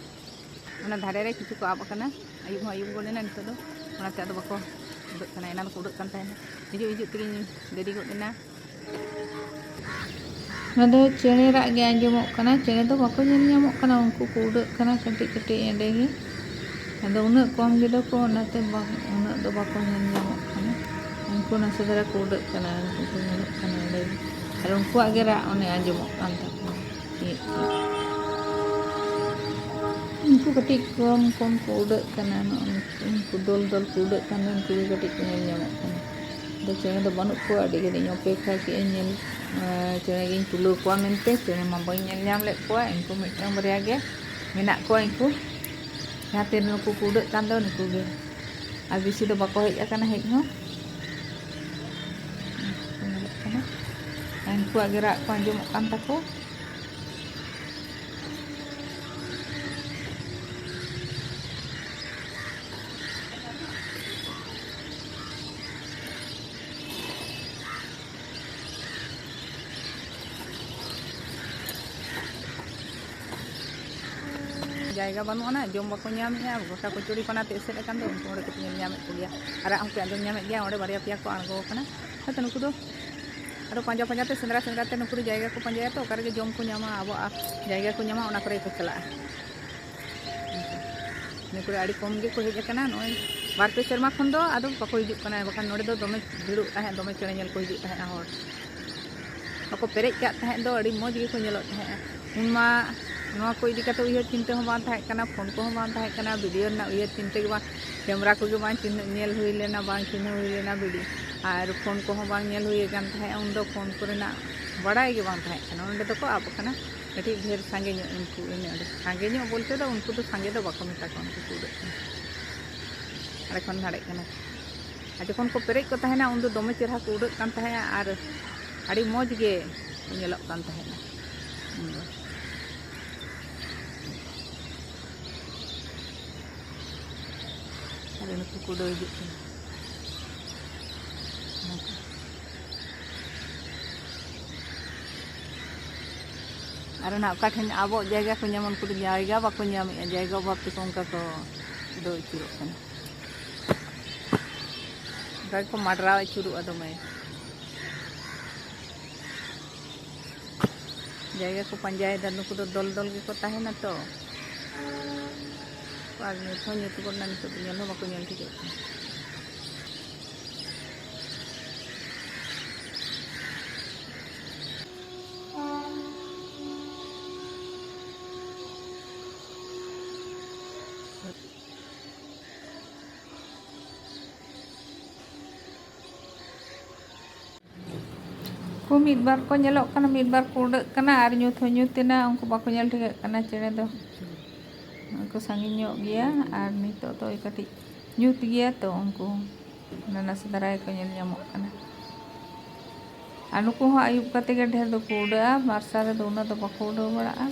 ᱚᱱᱟ ᱫᱷᱟᱨᱮ ᱨᱮ ᱠᱤᱪᱷᱩ ᱠᱚ ᱟᱵ ᱟᱠᱟᱱᱟ, ᱟᱹᱭᱩᱵ ᱦᱚᱸ ᱟᱹᱭᱩᱵ ᱜᱚᱫ ᱮᱱᱟ ᱱᱤᱛᱚᱜ ᱫᱚ, ᱚᱱᱟᱛᱮ ᱟᱫᱚ ᱵᱟᱠᱚ ᱩᱰᱟᱹᱜ ᱠᱟᱱᱟ᱾ ᱮᱱᱟᱱ ᱠᱚ ᱩᱰᱟᱹᱜ ᱠᱟᱱ ᱛᱟᱦᱮᱱᱟ, ᱦᱤᱡᱩᱜ ᱦᱤᱡᱩᱜ ᱛᱮᱜᱮᱧ ᱫᱮᱨᱤ ᱜᱚᱫ ᱮᱱᱟ᱾ ᱱᱚᱣᱟ ᱫᱚ ᱪᱮᱬᱮ ᱨᱟᱜ ᱜᱮ ᱟᱸᱡᱚᱢᱚᱜ ᱠᱟᱱᱟ, ᱪᱮᱬᱮ ᱫᱚ ᱵᱟᱠᱚ ᱧᱮᱞ ᱧᱟᱢᱚᱜ ᱠᱟᱱᱟ, ᱩᱱᱠᱩ ᱠᱚ ᱩᱰᱟᱹᱜ ᱠᱟᱱᱟ ᱠᱟᱹᱴᱤᱡ ᱠᱟᱹᱴᱤᱡ ᱮᱸᱰᱮ ᱜᱮ᱾ ᱟᱫᱚ ᱩᱱᱟᱹᱜ ᱠᱚᱢ ᱜᱮᱫᱚ ᱠᱚ, ᱚᱱᱟᱛᱮ ᱵᱟᱝ, ᱩᱱᱟᱹᱜ ᱫᱚ ᱵᱟᱠᱚ ᱧᱮᱞ ᱧᱟᱢᱚᱜ ᱠᱟᱱᱟ᱾ ᱩᱱᱠᱩ ᱱᱟᱥᱮ ᱫᱷᱟᱨᱟ ᱠᱚ ᱩᱰᱟᱹᱜ ᱠᱟᱱᱟ, ᱩᱱᱠᱩ ᱠᱚ ᱧᱮᱞᱚᱜ ᱠᱟᱱᱟ ᱮᱸᱰᱮ ᱜᱮ᱾ ᱟᱨ ᱩᱱᱠᱩᱣᱟᱜ ᱜᱮ ᱨᱟᱜ ᱚᱱᱮ ᱟᱸᱡᱚᱢᱚᱜ ᱠᱟᱱ ᱛᱟᱠᱚᱣᱟ᱾ ᱩᱱᱠᱩ ᱠᱟᱹᱴᱤᱡ ᱠᱚᱢ ᱠᱚᱢ ᱠᱚ ᱩᱰᱟᱹᱜ ᱠᱟᱱᱟ, ᱱᱚᱜᱼᱚ ᱱᱩᱠᱩ, ᱩᱱᱠᱩ ᱫᱚᱞ ᱫᱚᱞ ᱠᱚ ᱩᱰᱟᱹᱜ ᱠᱟᱱ ᱫᱚ, ᱩᱱᱠᱩ ᱜᱮ ᱠᱟᱹᱴᱤᱡ ᱠᱚ ᱧᱮᱞ ᱧᱟᱢᱚᱜ ᱠᱟᱱᱟ᱾ ᱟᱫᱚ ᱪᱮᱬᱮ ᱫᱚ ᱵᱟᱹᱱᱩᱜ ᱠᱚᱣᱟ, ᱟᱹᱰᱤ ᱜᱷᱟᱹᱲᱤᱡ ᱤᱧ ᱚᱯᱮᱠᱠᱷᱟ ᱠᱮᱫᱼᱟ, ᱧᱮᱞ, ᱮᱸ, ᱪᱮᱬᱮ ᱜᱤᱧ ᱛᱩᱞᱟᱹᱣ ᱠᱚᱣᱟ ᱢᱮᱱᱛᱮ᱾ ᱪᱮᱬᱮ ᱢᱟ ᱵᱟᱹᱧ ᱧᱮᱞ ᱧᱟᱢ ᱞᱮᱫ ᱠᱚᱣᱟ, ᱩᱱᱠᱩ ᱢᱤᱫᱴᱟᱝ ᱵᱟᱨᱭᱟ ᱜᱮ ᱢᱮᱱᱟᱜ ᱠᱚᱣᱟ, ᱩᱱᱠᱩ ᱡᱟᱦᱟᱸ ᱛᱤᱱ ᱱᱩᱠᱩ ᱠᱚ ᱩᱰᱟᱹᱜ ᱠᱟᱱ ᱫᱚ, ᱱᱩᱠᱩ ᱜᱮ᱾ ᱟᱨ ᱵᱮᱥᱤ ᱫᱚ ᱵᱟᱠᱚ ᱦᱮᱡ ᱟᱠᱟᱱᱟ, ᱦᱮᱡ ᱦᱚᱸ᱾ ᱩᱱᱠᱩ ᱠᱚ ᱧᱮᱞᱚᱜ ᱠᱟᱱᱟ᱾ ᱟᱨ ᱩᱱᱠᱩᱣᱟᱜ ᱜᱮ ᱨᱟᱜ ᱠᱚ ᱟᱸᱡᱚᱢᱚᱜ ᱠᱟᱱ ᱛᱟᱠᱚ᱾ ᱡᱟᱭᱜᱟ ᱵᱟᱹᱱᱩᱜ ᱟᱱᱟ, ᱡᱚᱢ ᱵᱟᱠᱚ ᱧᱟᱢᱮᱫᱼᱟ, ᱜᱚᱴᱟ ᱠᱚᱪᱩᱲᱤ ᱯᱟᱱᱟ ᱛᱮ ᱮᱥᱮᱫ ᱟᱠᱟᱱ ᱫᱚ, ᱩᱱᱠᱩ ᱚᱸᱰᱮ ᱠᱚ ᱧᱮᱞ ᱧᱟᱢᱮᱫ ᱠᱚᱜᱮᱭᱟ᱾ ᱟᱨᱟᱜ ᱦᱚᱸᱯᱮ ᱟᱸᱡᱚᱢ ᱧᱟᱢᱮᱫ ᱜᱮᱭᱟ, ᱚᱸᱰᱮ ᱵᱟᱨᱭᱟ ᱯᱮᱭᱟ ᱠᱚ ᱟᱬᱜᱚ ᱟᱠᱟᱱᱟ᱾ ᱦᱳᱭᱛᱳ ᱱᱩᱠᱩ ᱫᱚ ᱟᱫᱚ ᱯᱟᱸᱡᱟ ᱯᱟᱸᱡᱟ ᱛᱮ, ᱥᱮᱸᱫᱽᱨᱟ ᱥᱮᱸᱫᱽᱨᱟ ᱛᱮ ᱱᱩᱠᱩ ᱫᱚ ᱡᱟᱭᱜᱟ ᱠᱚ ᱯᱟᱸᱡᱟᱭᱟ ᱛᱚ, ᱚᱠᱟ ᱨᱮᱜᱮ ᱡᱚᱢ ᱠᱚ ᱧᱟᱢᱟ, ᱟᱵᱚᱣᱟᱜ ᱡᱟᱭᱜᱟ ᱠᱚ ᱧᱟᱢᱟ, ᱚᱱᱟ ᱠᱚᱨᱮ ᱜᱮᱠᱚ ᱪᱟᱞᱟᱜᱼᱟ᱾ ᱤᱱᱟᱹ ᱠᱚᱨᱮ ᱟᱹᱰᱤ ᱠᱚᱢ ᱜᱮᱠᱚ ᱦᱮᱡ ᱟᱠᱟᱱᱟ᱾ ᱱᱚᱜᱼᱚᱭ ᱵᱟᱨ ᱯᱮ ᱥᱮᱨᱢᱟ ᱠᱷᱚᱱ ᱫᱚ ᱟᱫᱚ ᱵᱟᱠᱚ ᱦᱤᱡᱩᱜ ᱠᱟᱱᱟ, ᱵᱟᱠᱷᱟᱱ ᱱᱚᱰᱮ ᱫᱚ ᱫᱚᱢᱮ ᱵᱷᱤᱲᱚᱜ ᱛᱟᱦᱮᱸᱫ, ᱫᱚᱢᱮ ᱪᱮᱬᱮ ᱧᱮᱞ ᱠᱚ ᱦᱤᱡᱩᱜ ᱛᱟᱦᱮᱸᱫᱼᱟ ᱦᱚᱲ᱾ ᱵᱟᱠᱚ ᱯᱮᱨᱮᱡ ᱠᱟᱜ ᱛᱟᱦᱮᱸᱫ ᱫᱚ, ᱟᱹᱰᱤ ᱢᱚᱡᱽ ᱜᱮᱠᱚ ᱧᱮᱞᱚᱜ ᱛᱟᱦᱮᱸᱫᱼᱟ᱾ ᱩᱱ ᱢᱟ ᱱᱚᱣᱟ ᱠᱚ ᱤᱫᱤ ᱠᱟᱛᱮ ᱩᱭᱦᱟᱹᱨ ᱪᱤᱱᱛᱟᱹ ᱦᱚᱸ ᱵᱟᱝ ᱛᱟᱦᱮᱸ ᱠᱟᱱᱟ, ᱯᱷᱳᱱ ᱠᱚᱦᱚᱸ ᱵᱟᱝ ᱛᱟᱦᱮᱸ ᱠᱟᱱᱟ, ᱵᱷᱤᱰᱤᱭᱳ ᱨᱮᱱᱟᱜ ᱩᱭᱦᱟᱹᱨ ᱪᱤᱱᱛᱟᱹ ᱜᱮ ᱵᱟᱝ, ᱠᱮᱢᱮᱨᱟ ᱠᱚᱜᱮ ᱵᱟᱝ ᱪᱤᱱᱦᱟᱹ, ᱧᱮᱞ ᱦᱩᱭ ᱞᱮᱱᱟ, ᱵᱟᱝ ᱪᱤᱱᱦᱟᱹ ᱦᱩᱭ ᱞᱮᱱᱟ ᱵᱷᱤᱰᱤᱭᱳ, ᱟᱨ ᱯᱷᱳᱱ ᱠᱚᱦᱚᱸ ᱵᱟᱝ ᱧᱮᱞ ᱦᱩᱭ ᱟᱠᱟᱱ ᱛᱟᱦᱮᱸᱫ ᱩᱱᱫᱚ, ᱯᱷᱳᱱ ᱠᱚᱨᱮᱱᱟᱜ ᱵᱟᱲᱟᱭ ᱜᱮ ᱵᱟᱝ ᱛᱟᱦᱮᱸ ᱠᱟᱱᱟ᱾ ᱱᱚᱸᱰᱮ ᱫᱚᱠᱚ ᱟᱵ ᱟᱠᱟᱱᱟ ᱠᱟᱹᱴᱤᱡ ᱰᱷᱮᱨ ᱥᱟᱸᱜᱮ ᱧᱚᱜ, ᱩᱱᱠᱩ ᱤᱱᱟᱹ ᱚᱸᱰᱮ ᱥᱟᱸᱜᱮ ᱧᱚᱜ ᱵᱚᱞᱛᱮ ᱫᱚ ᱩᱱᱠᱩ ᱫᱚ ᱥᱟᱸᱜᱮ ᱫᱚ ᱵᱟᱠᱚ ᱢᱮᱛᱟ ᱠᱚᱣᱟ, ᱩᱱᱠᱩ ᱠᱚ ᱩᱰᱟᱹᱜ ᱠᱟᱱᱟ, ᱦᱟᱸᱰᱮ ᱠᱷᱚᱱ ᱱᱟᱰᱮᱜ ᱠᱟᱱᱟ᱾ ᱟᱨ ᱡᱚᱠᱷᱚᱱ ᱠᱚ ᱯᱮᱨᱮᱡ ᱠᱚ ᱛᱟᱦᱮᱱᱟ, ᱩᱱᱫᱚ ᱫᱚᱢᱮ ᱪᱮᱦᱨᱟ ᱠᱚ ᱩᱰᱟᱹᱜ ᱠᱟᱱ ᱛᱟᱦᱮᱸᱜᱼᱟ ᱟᱨ ᱟᱹᱰᱤ ᱢᱚᱡᱽ ᱜᱮ ᱧᱮᱞᱚᱜ ᱠᱟᱱ ᱛᱟᱦᱮᱸᱜᱼᱟ ᱩᱱᱫᱚ᱾ ᱟᱨ ᱱᱩᱠᱩ ᱠᱚ ᱩᱰᱟᱹᱣ ᱦᱤᱡᱩᱜ ᱠᱟᱱᱟ᱾ ᱟᱨ ᱚᱱᱟ ᱚᱠᱟ ᱴᱷᱮᱱ ᱟᱵᱚᱣᱟᱜ ᱡᱟᱭᱜᱟ ᱠᱚ ᱧᱟᱢᱟ, ᱩᱱᱠᱩ ᱫᱚ ᱡᱟᱭᱜᱟ ᱵᱟᱠᱚ ᱧᱟᱢᱮᱜᱼᱟ, ᱡᱟᱭᱜᱟ ᱚᱵᱷᱟᱵ ᱛᱮᱠᱚ ᱚᱱᱠᱟ ᱠᱚ ᱩᱰᱟᱹᱣ ᱟᱹᱪᱩᱨᱚᱜ ᱠᱟᱱᱟ᱾ ᱚᱱᱠᱟ ᱜᱮᱠᱚ ᱢᱟᱰᱨᱟᱣ ᱟᱹᱪᱩᱨᱚᱜᱼᱟ ᱫᱚᱢᱮ᱾ ᱡᱟᱭᱜᱟ ᱠᱚ ᱯᱟᱸᱡᱟᱭᱮᱫᱟ, ᱱᱩᱠᱩ ᱫᱚ ᱫᱚᱞ ᱫᱚᱞ ᱜᱮᱠᱚ ᱛᱟᱦᱮᱱᱟ ᱛᱚ᱾ ᱟᱨ ᱱᱤᱛ ᱦᱚᱸ ᱧᱩᱛ ᱜᱚᱫ ᱮᱱᱟ, ᱱᱤᱛᱚᱜ ᱫᱚ ᱧᱮᱞ ᱦᱚᱸ ᱵᱟᱠᱚ ᱧᱮᱞ ᱴᱷᱤᱠᱚᱜ ᱠᱟᱱᱟ᱾ ᱩᱱᱠᱩ ᱢᱤᱫ ᱵᱟᱨ ᱠᱚ ᱧᱮᱞᱚᱜ ᱠᱟᱱᱟ, ᱢᱤᱫ ᱵᱟᱨ ᱠᱚ ᱩᱰᱟᱹᱜ ᱠᱟᱱᱟ ᱟᱨ ᱧᱩᱛ ᱦᱚᱸ ᱧᱩᱛ ᱮᱱᱟ, ᱩᱱᱠᱩ ᱵᱟᱠᱚ ᱧᱮᱞ ᱴᱷᱤᱠᱟᱹᱜ ᱠᱟᱱᱟ ᱪᱮᱬᱮ ᱫᱚ᱾ ᱩᱱᱠᱩ ᱥᱟᱺᱜᱤᱧ ᱧᱚᱜ ᱜᱮᱭᱟ ᱟᱨ ᱱᱤᱛᱚᱜ ᱫᱚ ᱠᱟᱹᱴᱤᱡ ᱧᱩᱛ ᱜᱮᱭᱟ ᱛᱚ, ᱩᱱᱠᱩ ᱱᱟᱥᱮ ᱫᱷᱟᱨᱟ ᱜᱮᱠᱚ ᱧᱮᱞ ᱧᱟᱢᱚᱜ ᱠᱟᱱᱟ᱾ ᱟᱨ ᱱᱩᱠᱩ ᱦᱚᱸ ᱟᱹᱭᱩᱵ ᱠᱟᱛᱮ ᱜᱮ ᱰᱷᱮᱨ ᱫᱚᱠᱚ ᱩᱰᱟᱹᱜᱼᱟ, ᱢᱟᱨᱥᱟᱞ ᱨᱮᱫᱚ ᱩᱱᱟᱹᱜ ᱫᱚ ᱵᱟᱠᱚ ᱩᱰᱟᱹᱣ ᱵᱟᱲᱟᱜᱼᱟ᱾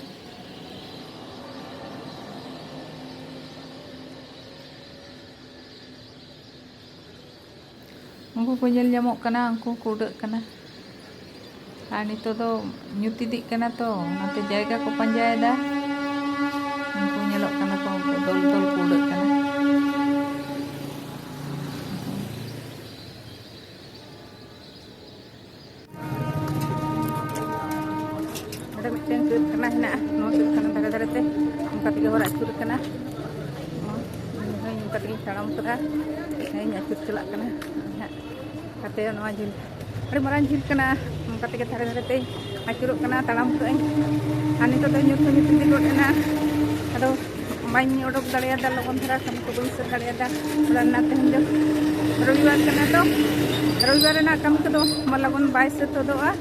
ᱩᱱᱠᱩ ᱠᱚ ᱧᱮᱞ ᱧᱟᱢᱚᱜ ᱠᱟᱱᱟ, ᱩᱱᱠᱩ ᱠᱚ ᱩᱰᱟᱹᱜ ᱠᱟᱱᱟ᱾ ᱟᱨ ᱱᱤᱛᱚᱜ ᱫᱚ ᱧᱩᱛ ᱤᱫᱤᱜ ᱠᱟᱱᱟ ᱛᱚ, ᱚᱱᱟᱛᱮ ᱡᱟᱭᱜᱟ ᱠᱚ ᱯᱟᱸᱡᱟᱭᱮᱫᱟ᱾ ᱩᱱᱠᱩ ᱧᱮᱞ ᱢᱤᱫᱴᱮᱱ ᱠᱟᱹᱨᱠᱷᱟᱱᱟ ᱦᱮᱱᱟᱜᱼᱟ, ᱱᱚᱣᱟ ᱠᱟᱹᱨᱠᱷᱟᱱᱟ ᱫᱷᱟᱨᱮ ᱫᱷᱟᱨᱮ ᱛᱮ ᱚᱱᱠᱟ ᱛᱮᱜᱮ ᱦᱚᱨ ᱟᱹᱪᱩᱨ ᱠᱟᱱᱟ᱾ ᱦᱳᱭ, ᱚᱱᱠᱟ ᱛᱮᱜᱮᱧ ᱛᱟᱲᱟᱢ ᱠᱟᱫᱟ, ᱦᱮᱸ, ᱟᱹᱪᱩᱨ ᱪᱟᱞᱟᱜ ᱠᱟᱱᱟ ᱦᱟᱸᱜ᱾ ᱠᱟᱛᱮ ᱱᱚᱣᱟ ᱡᱷᱤᱞ ᱟᱹᱰᱤ ᱢᱟᱨᱟᱝ ᱡᱷᱤᱞ ᱠᱟᱱᱟ, ᱚᱱᱠᱟ ᱛᱮᱜᱮ ᱫᱷᱟᱨᱮ ᱫᱷᱟᱨᱮ ᱛᱮᱧ ᱟᱹᱪᱩᱨᱚᱜ ᱠᱟᱱᱟ, ᱛᱟᱲᱟᱢ ᱠᱟᱜ ᱟᱹᱧ᱾ ᱟᱨ ᱱᱤᱛᱚᱜ ᱫᱚ ᱧᱩᱛ ᱦᱚᱸ ᱧᱩᱛ ᱤᱫᱤ ᱜᱚᱫ ᱮᱱᱟ, ᱟᱫᱚ ᱵᱟᱹᱧ ᱚᱰᱚᱠ ᱫᱟᱲᱮᱭᱟᱫᱟ ᱞᱚᱜᱚᱱ ᱫᱷᱟᱨᱟ, ᱠᱟᱹᱢᱤ ᱠᱚ ᱵᱟᱹᱧ ᱥᱟᱹᱛ ᱫᱟᱲᱮᱭᱟᱫᱟ᱾ ᱚᱲᱟᱜ ᱨᱮᱱᱟᱜ ᱛᱮᱦᱮᱧ ᱫᱚ ᱨᱚᱵᱤᱵᱟᱨ ᱠᱟᱱᱟ ᱛᱚ, ᱨᱚᱵᱤᱵᱟᱨ ᱨᱮᱱᱟᱜ ᱠᱟᱹᱢᱤ ᱠᱚᱫᱚ ᱢᱟ ᱞᱚᱜᱚᱱ ᱵᱟᱭ ᱥᱟᱹᱛ ᱦᱚᱫᱚᱜᱼᱟ,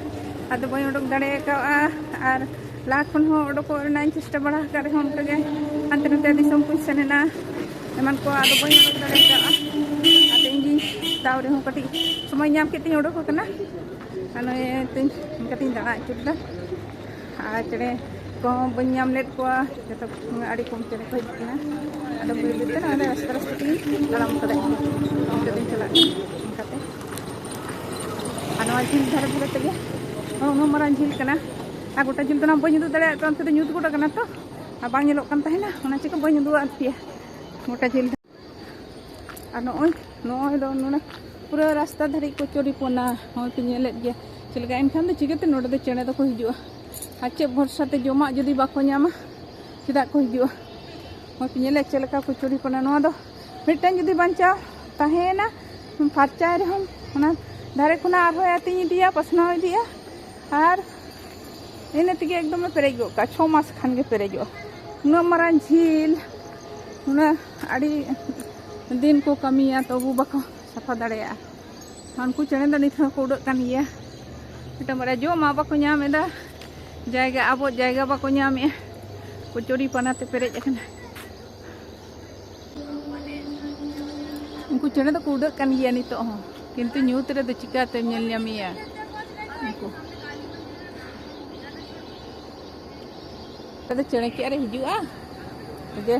ᱟᱫᱚ ᱵᱟᱹᱧ ᱚᱰᱚᱠ ᱫᱟᱲᱮ ᱟᱠᱟᱫᱼᱟ᱾ ᱟᱨ ᱞᱟᱦᱟ ᱠᱷᱚᱱ ᱦᱚᱸ ᱚᱰᱚᱠᱚᱜ ᱨᱮᱱᱟᱜ ᱤᱧ ᱪᱮᱥᱴᱟ ᱵᱟᱲᱟ ᱟᱠᱟᱫ ᱨᱮᱦᱚᱸ ᱚᱱᱠᱟᱜᱮ ᱦᱟᱱᱛᱮ ᱱᱟᱛᱮ ᱫᱤᱥᱚᱢ ᱠᱚᱧ ᱥᱮᱱ ᱮᱱᱟ, ᱮᱢᱟᱱ ᱠᱚ, ᱟᱫᱚ ᱵᱟᱹᱧ ᱚᱰᱚᱠ ᱫᱟᱲᱮ ᱟᱠᱟᱫᱼᱟ᱾ ᱟᱫᱚ ᱤᱧ ᱜᱮ ᱛᱟᱣ ᱨᱮᱦᱚᱸ ᱠᱟᱹᱴᱤᱡ ᱥᱚᱢᱚᱭ ᱧᱟᱢ ᱠᱮᱫ ᱛᱤᱧ ᱚᱰᱚᱠ ᱟᱠᱟᱱᱟ᱾ ᱟᱨ ᱱᱚᱜᱼᱚᱭ ᱛᱤᱧ ᱤᱱᱠᱟᱹ ᱛᱤᱧ ᱫᱟᱬᱟ ᱟᱹᱪᱩᱨ ᱮᱫᱟ᱾ ᱟᱨ ᱪᱮᱬᱮ ᱠᱚᱦᱚᱸ ᱵᱟᱹᱧ ᱧᱟᱢ ᱞᱮᱫ ᱠᱚᱣᱟ, ᱡᱚᱛᱚ ᱟᱹᱰᱤ ᱠᱚᱢ ᱪᱮᱬᱮ ᱠᱚ ᱦᱤᱡᱩᱜ ᱠᱟᱱᱟ᱾ ᱟᱫᱚ ᱵᱟᱹᱭ ᱵᱟᱹᱭ ᱛᱮ ᱱᱚᱜᱼᱚᱭ ᱟᱥᱛᱮ ᱟᱥᱛᱮ ᱛᱮᱜᱮᱧ ᱛᱟᱲᱟᱢ ᱠᱟᱫᱟ, ᱤᱱᱠᱟᱹ ᱛᱤᱧ ᱪᱟᱞᱟᱜ ᱠᱟᱱᱟ ᱚᱱᱠᱟᱛᱮ᱾ ᱟᱨ ᱱᱚᱣᱟ ᱡᱷᱤᱞ ᱫᱷᱟᱨᱮ ᱫᱷᱟᱨᱮ ᱛᱮᱜᱮ ᱱᱚᱜᱼᱚ ᱱᱩᱱᱟᱹᱜ ᱢᱟᱨᱟᱝ ᱡᱷᱤᱞ ᱠᱟᱱᱟ᱾ ᱟᱨ ᱜᱚᱴᱟ ᱡᱷᱤᱞ ᱫᱚ ᱱᱟᱜ ᱵᱟᱹᱧ ᱩᱫᱩᱜ ᱫᱟᱲᱮᱭᱟᱜ ᱠᱟᱱᱟ, ᱚᱱᱛᱮ ᱫᱚ ᱧᱩᱛ ᱜᱚᱫ ᱟᱠᱟᱱᱟ ᱛᱚ, ᱟᱨ ᱵᱟᱝ ᱧᱮᱞᱚᱜ ᱠᱟᱱ ᱛᱟᱦᱮᱱᱟ, ᱚᱱᱟ ᱪᱤᱠᱟᱹ ᱵᱟᱹᱧ ᱩᱫᱩᱜ ᱟᱫ ᱯᱮᱭᱟ ᱜᱚᱴᱟ ᱡᱷᱤᱞ ᱫᱚ᱾ ᱟᱨ ᱱᱚᱜᱼᱚᱭ, ᱱᱚᱜᱼᱚᱭ ᱫᱚ ᱱᱚᱰᱮ ᱯᱩᱨᱟᱹ ᱨᱟᱥᱛᱟ ᱫᱷᱟᱹᱨᱤᱡ ᱠᱚᱪᱩᱨᱤ ᱯᱚᱱᱟ, ᱦᱚᱸᱜᱼᱚᱭ ᱯᱮ ᱧᱮᱞᱮᱫ ᱜᱮᱭᱟ ᱪᱮᱫ ᱞᱮᱠᱟ᱾ ᱮᱱᱠᱷᱟᱱ ᱫᱚ ᱪᱤᱠᱟᱹᱛᱮ ᱱᱚᱰᱮ ᱫᱚ ᱪᱮᱬᱮ ᱫᱚᱠᱚ ᱦᱤᱡᱩᱜᱼᱟ? ᱟᱨ ᱪᱮᱫ ᱵᱷᱚᱨᱥᱟ ᱛᱮ ᱡᱚᱢᱟᱜ ᱡᱩᱫᱤ ᱵᱟᱠᱚ ᱧᱟᱢᱟ, ᱪᱮᱫᱟᱜ ᱠᱚ ᱦᱤᱡᱩᱜᱼᱟ? ᱦᱚᱸᱜᱼᱚᱭ ᱯᱮ ᱧᱮᱞᱮᱫ ᱪᱮᱫ ᱞᱮᱠᱟ ᱠᱚᱪᱩᱨᱤ ᱯᱚᱱᱟ᱾ ᱱᱚᱣᱟ ᱫᱚ ᱢᱤᱫᱴᱟᱝ ᱡᱩᱫᱤ ᱵᱟᱧᱪᱟᱣ ᱛᱟᱦᱮᱸᱭᱮᱱᱟ, ᱯᱷᱟᱨᱪᱟᱭ ᱨᱮᱦᱚᱸ ᱚᱱᱟ ᱫᱷᱟᱨᱮ ᱠᱷᱚᱱᱟᱜ ᱟᱨᱦᱚᱸᱭ ᱟᱹᱛᱤᱧ ᱤᱫᱤᱭᱟ, ᱯᱟᱥᱱᱟᱣ ᱤᱫᱤᱜᱼᱟ᱾ ᱟᱨ ᱤᱱᱟᱹ ᱛᱮᱜᱮ ᱮᱠᱫᱚᱢᱮ ᱯᱮᱨᱮᱡ ᱜᱚᱫ ᱠᱟᱜᱼᱟ, ᱪᱷᱚ ᱢᱟᱥ ᱠᱷᱟᱱ ᱜᱮ ᱯᱮᱨᱮᱡᱚᱜᱼᱟ᱾ ᱩᱱᱟᱹᱜ ᱢᱟᱨᱟᱝ ᱡᱷᱤᱞ, ᱩᱱᱟᱹᱜ ᱟᱹᱰᱤ ᱫᱤᱱ ᱠᱚ ᱠᱟᱹᱢᱤᱭᱟ, ᱛᱚᱵᱩ ᱵᱟᱠᱚ ᱥᱟᱯᱷᱟ ᱫᱟᱲᱮᱭᱟᱜᱼᱟ᱾ ᱩᱱᱠᱩ ᱪᱮᱬᱮ ᱫᱚ ᱱᱤᱛ ᱦᱚᱸᱠᱚ ᱩᱰᱟᱹᱜ ᱠᱟᱱ ᱜᱮᱭᱟ, ᱢᱤᱫᱴᱟᱝ ᱵᱟᱨᱭᱟ ᱡᱚᱢᱟᱜ ᱵᱟᱠᱚ ᱧᱟᱢ ᱮᱫᱟ, ᱡᱟᱭᱜᱟ, ᱟᱵᱚ ᱡᱟᱭᱜᱟ ᱵᱟᱠᱚ ᱧᱟᱢᱮᱫᱼᱟ, ᱠᱚᱪᱩᱨᱤ ᱯᱟᱱᱟ ᱛᱮ ᱯᱮᱨᱮᱡ ᱟᱠᱟᱱᱟ᱾ ᱩᱱᱠᱩ ᱪᱮᱬᱮ ᱫᱚᱠᱚ ᱩᱰᱟᱹᱜ ᱠᱟᱱ ᱜᱮᱭᱟ ᱱᱤᱛᱚᱜ ᱦᱚᱸ, ᱠᱤᱱᱛᱩ ᱧᱩᱛ ᱨᱮᱫᱚ ᱪᱤᱠᱟᱹᱛᱮᱢ ᱧᱮᱞ ᱧᱟᱢᱮᱭᱟ ᱩᱱᱠᱩ? ᱟᱫᱚ ᱪᱮᱬᱮ ᱠᱤ ᱟᱨᱮ ᱦᱤᱡᱩᱜᱼᱟ? ᱡᱮ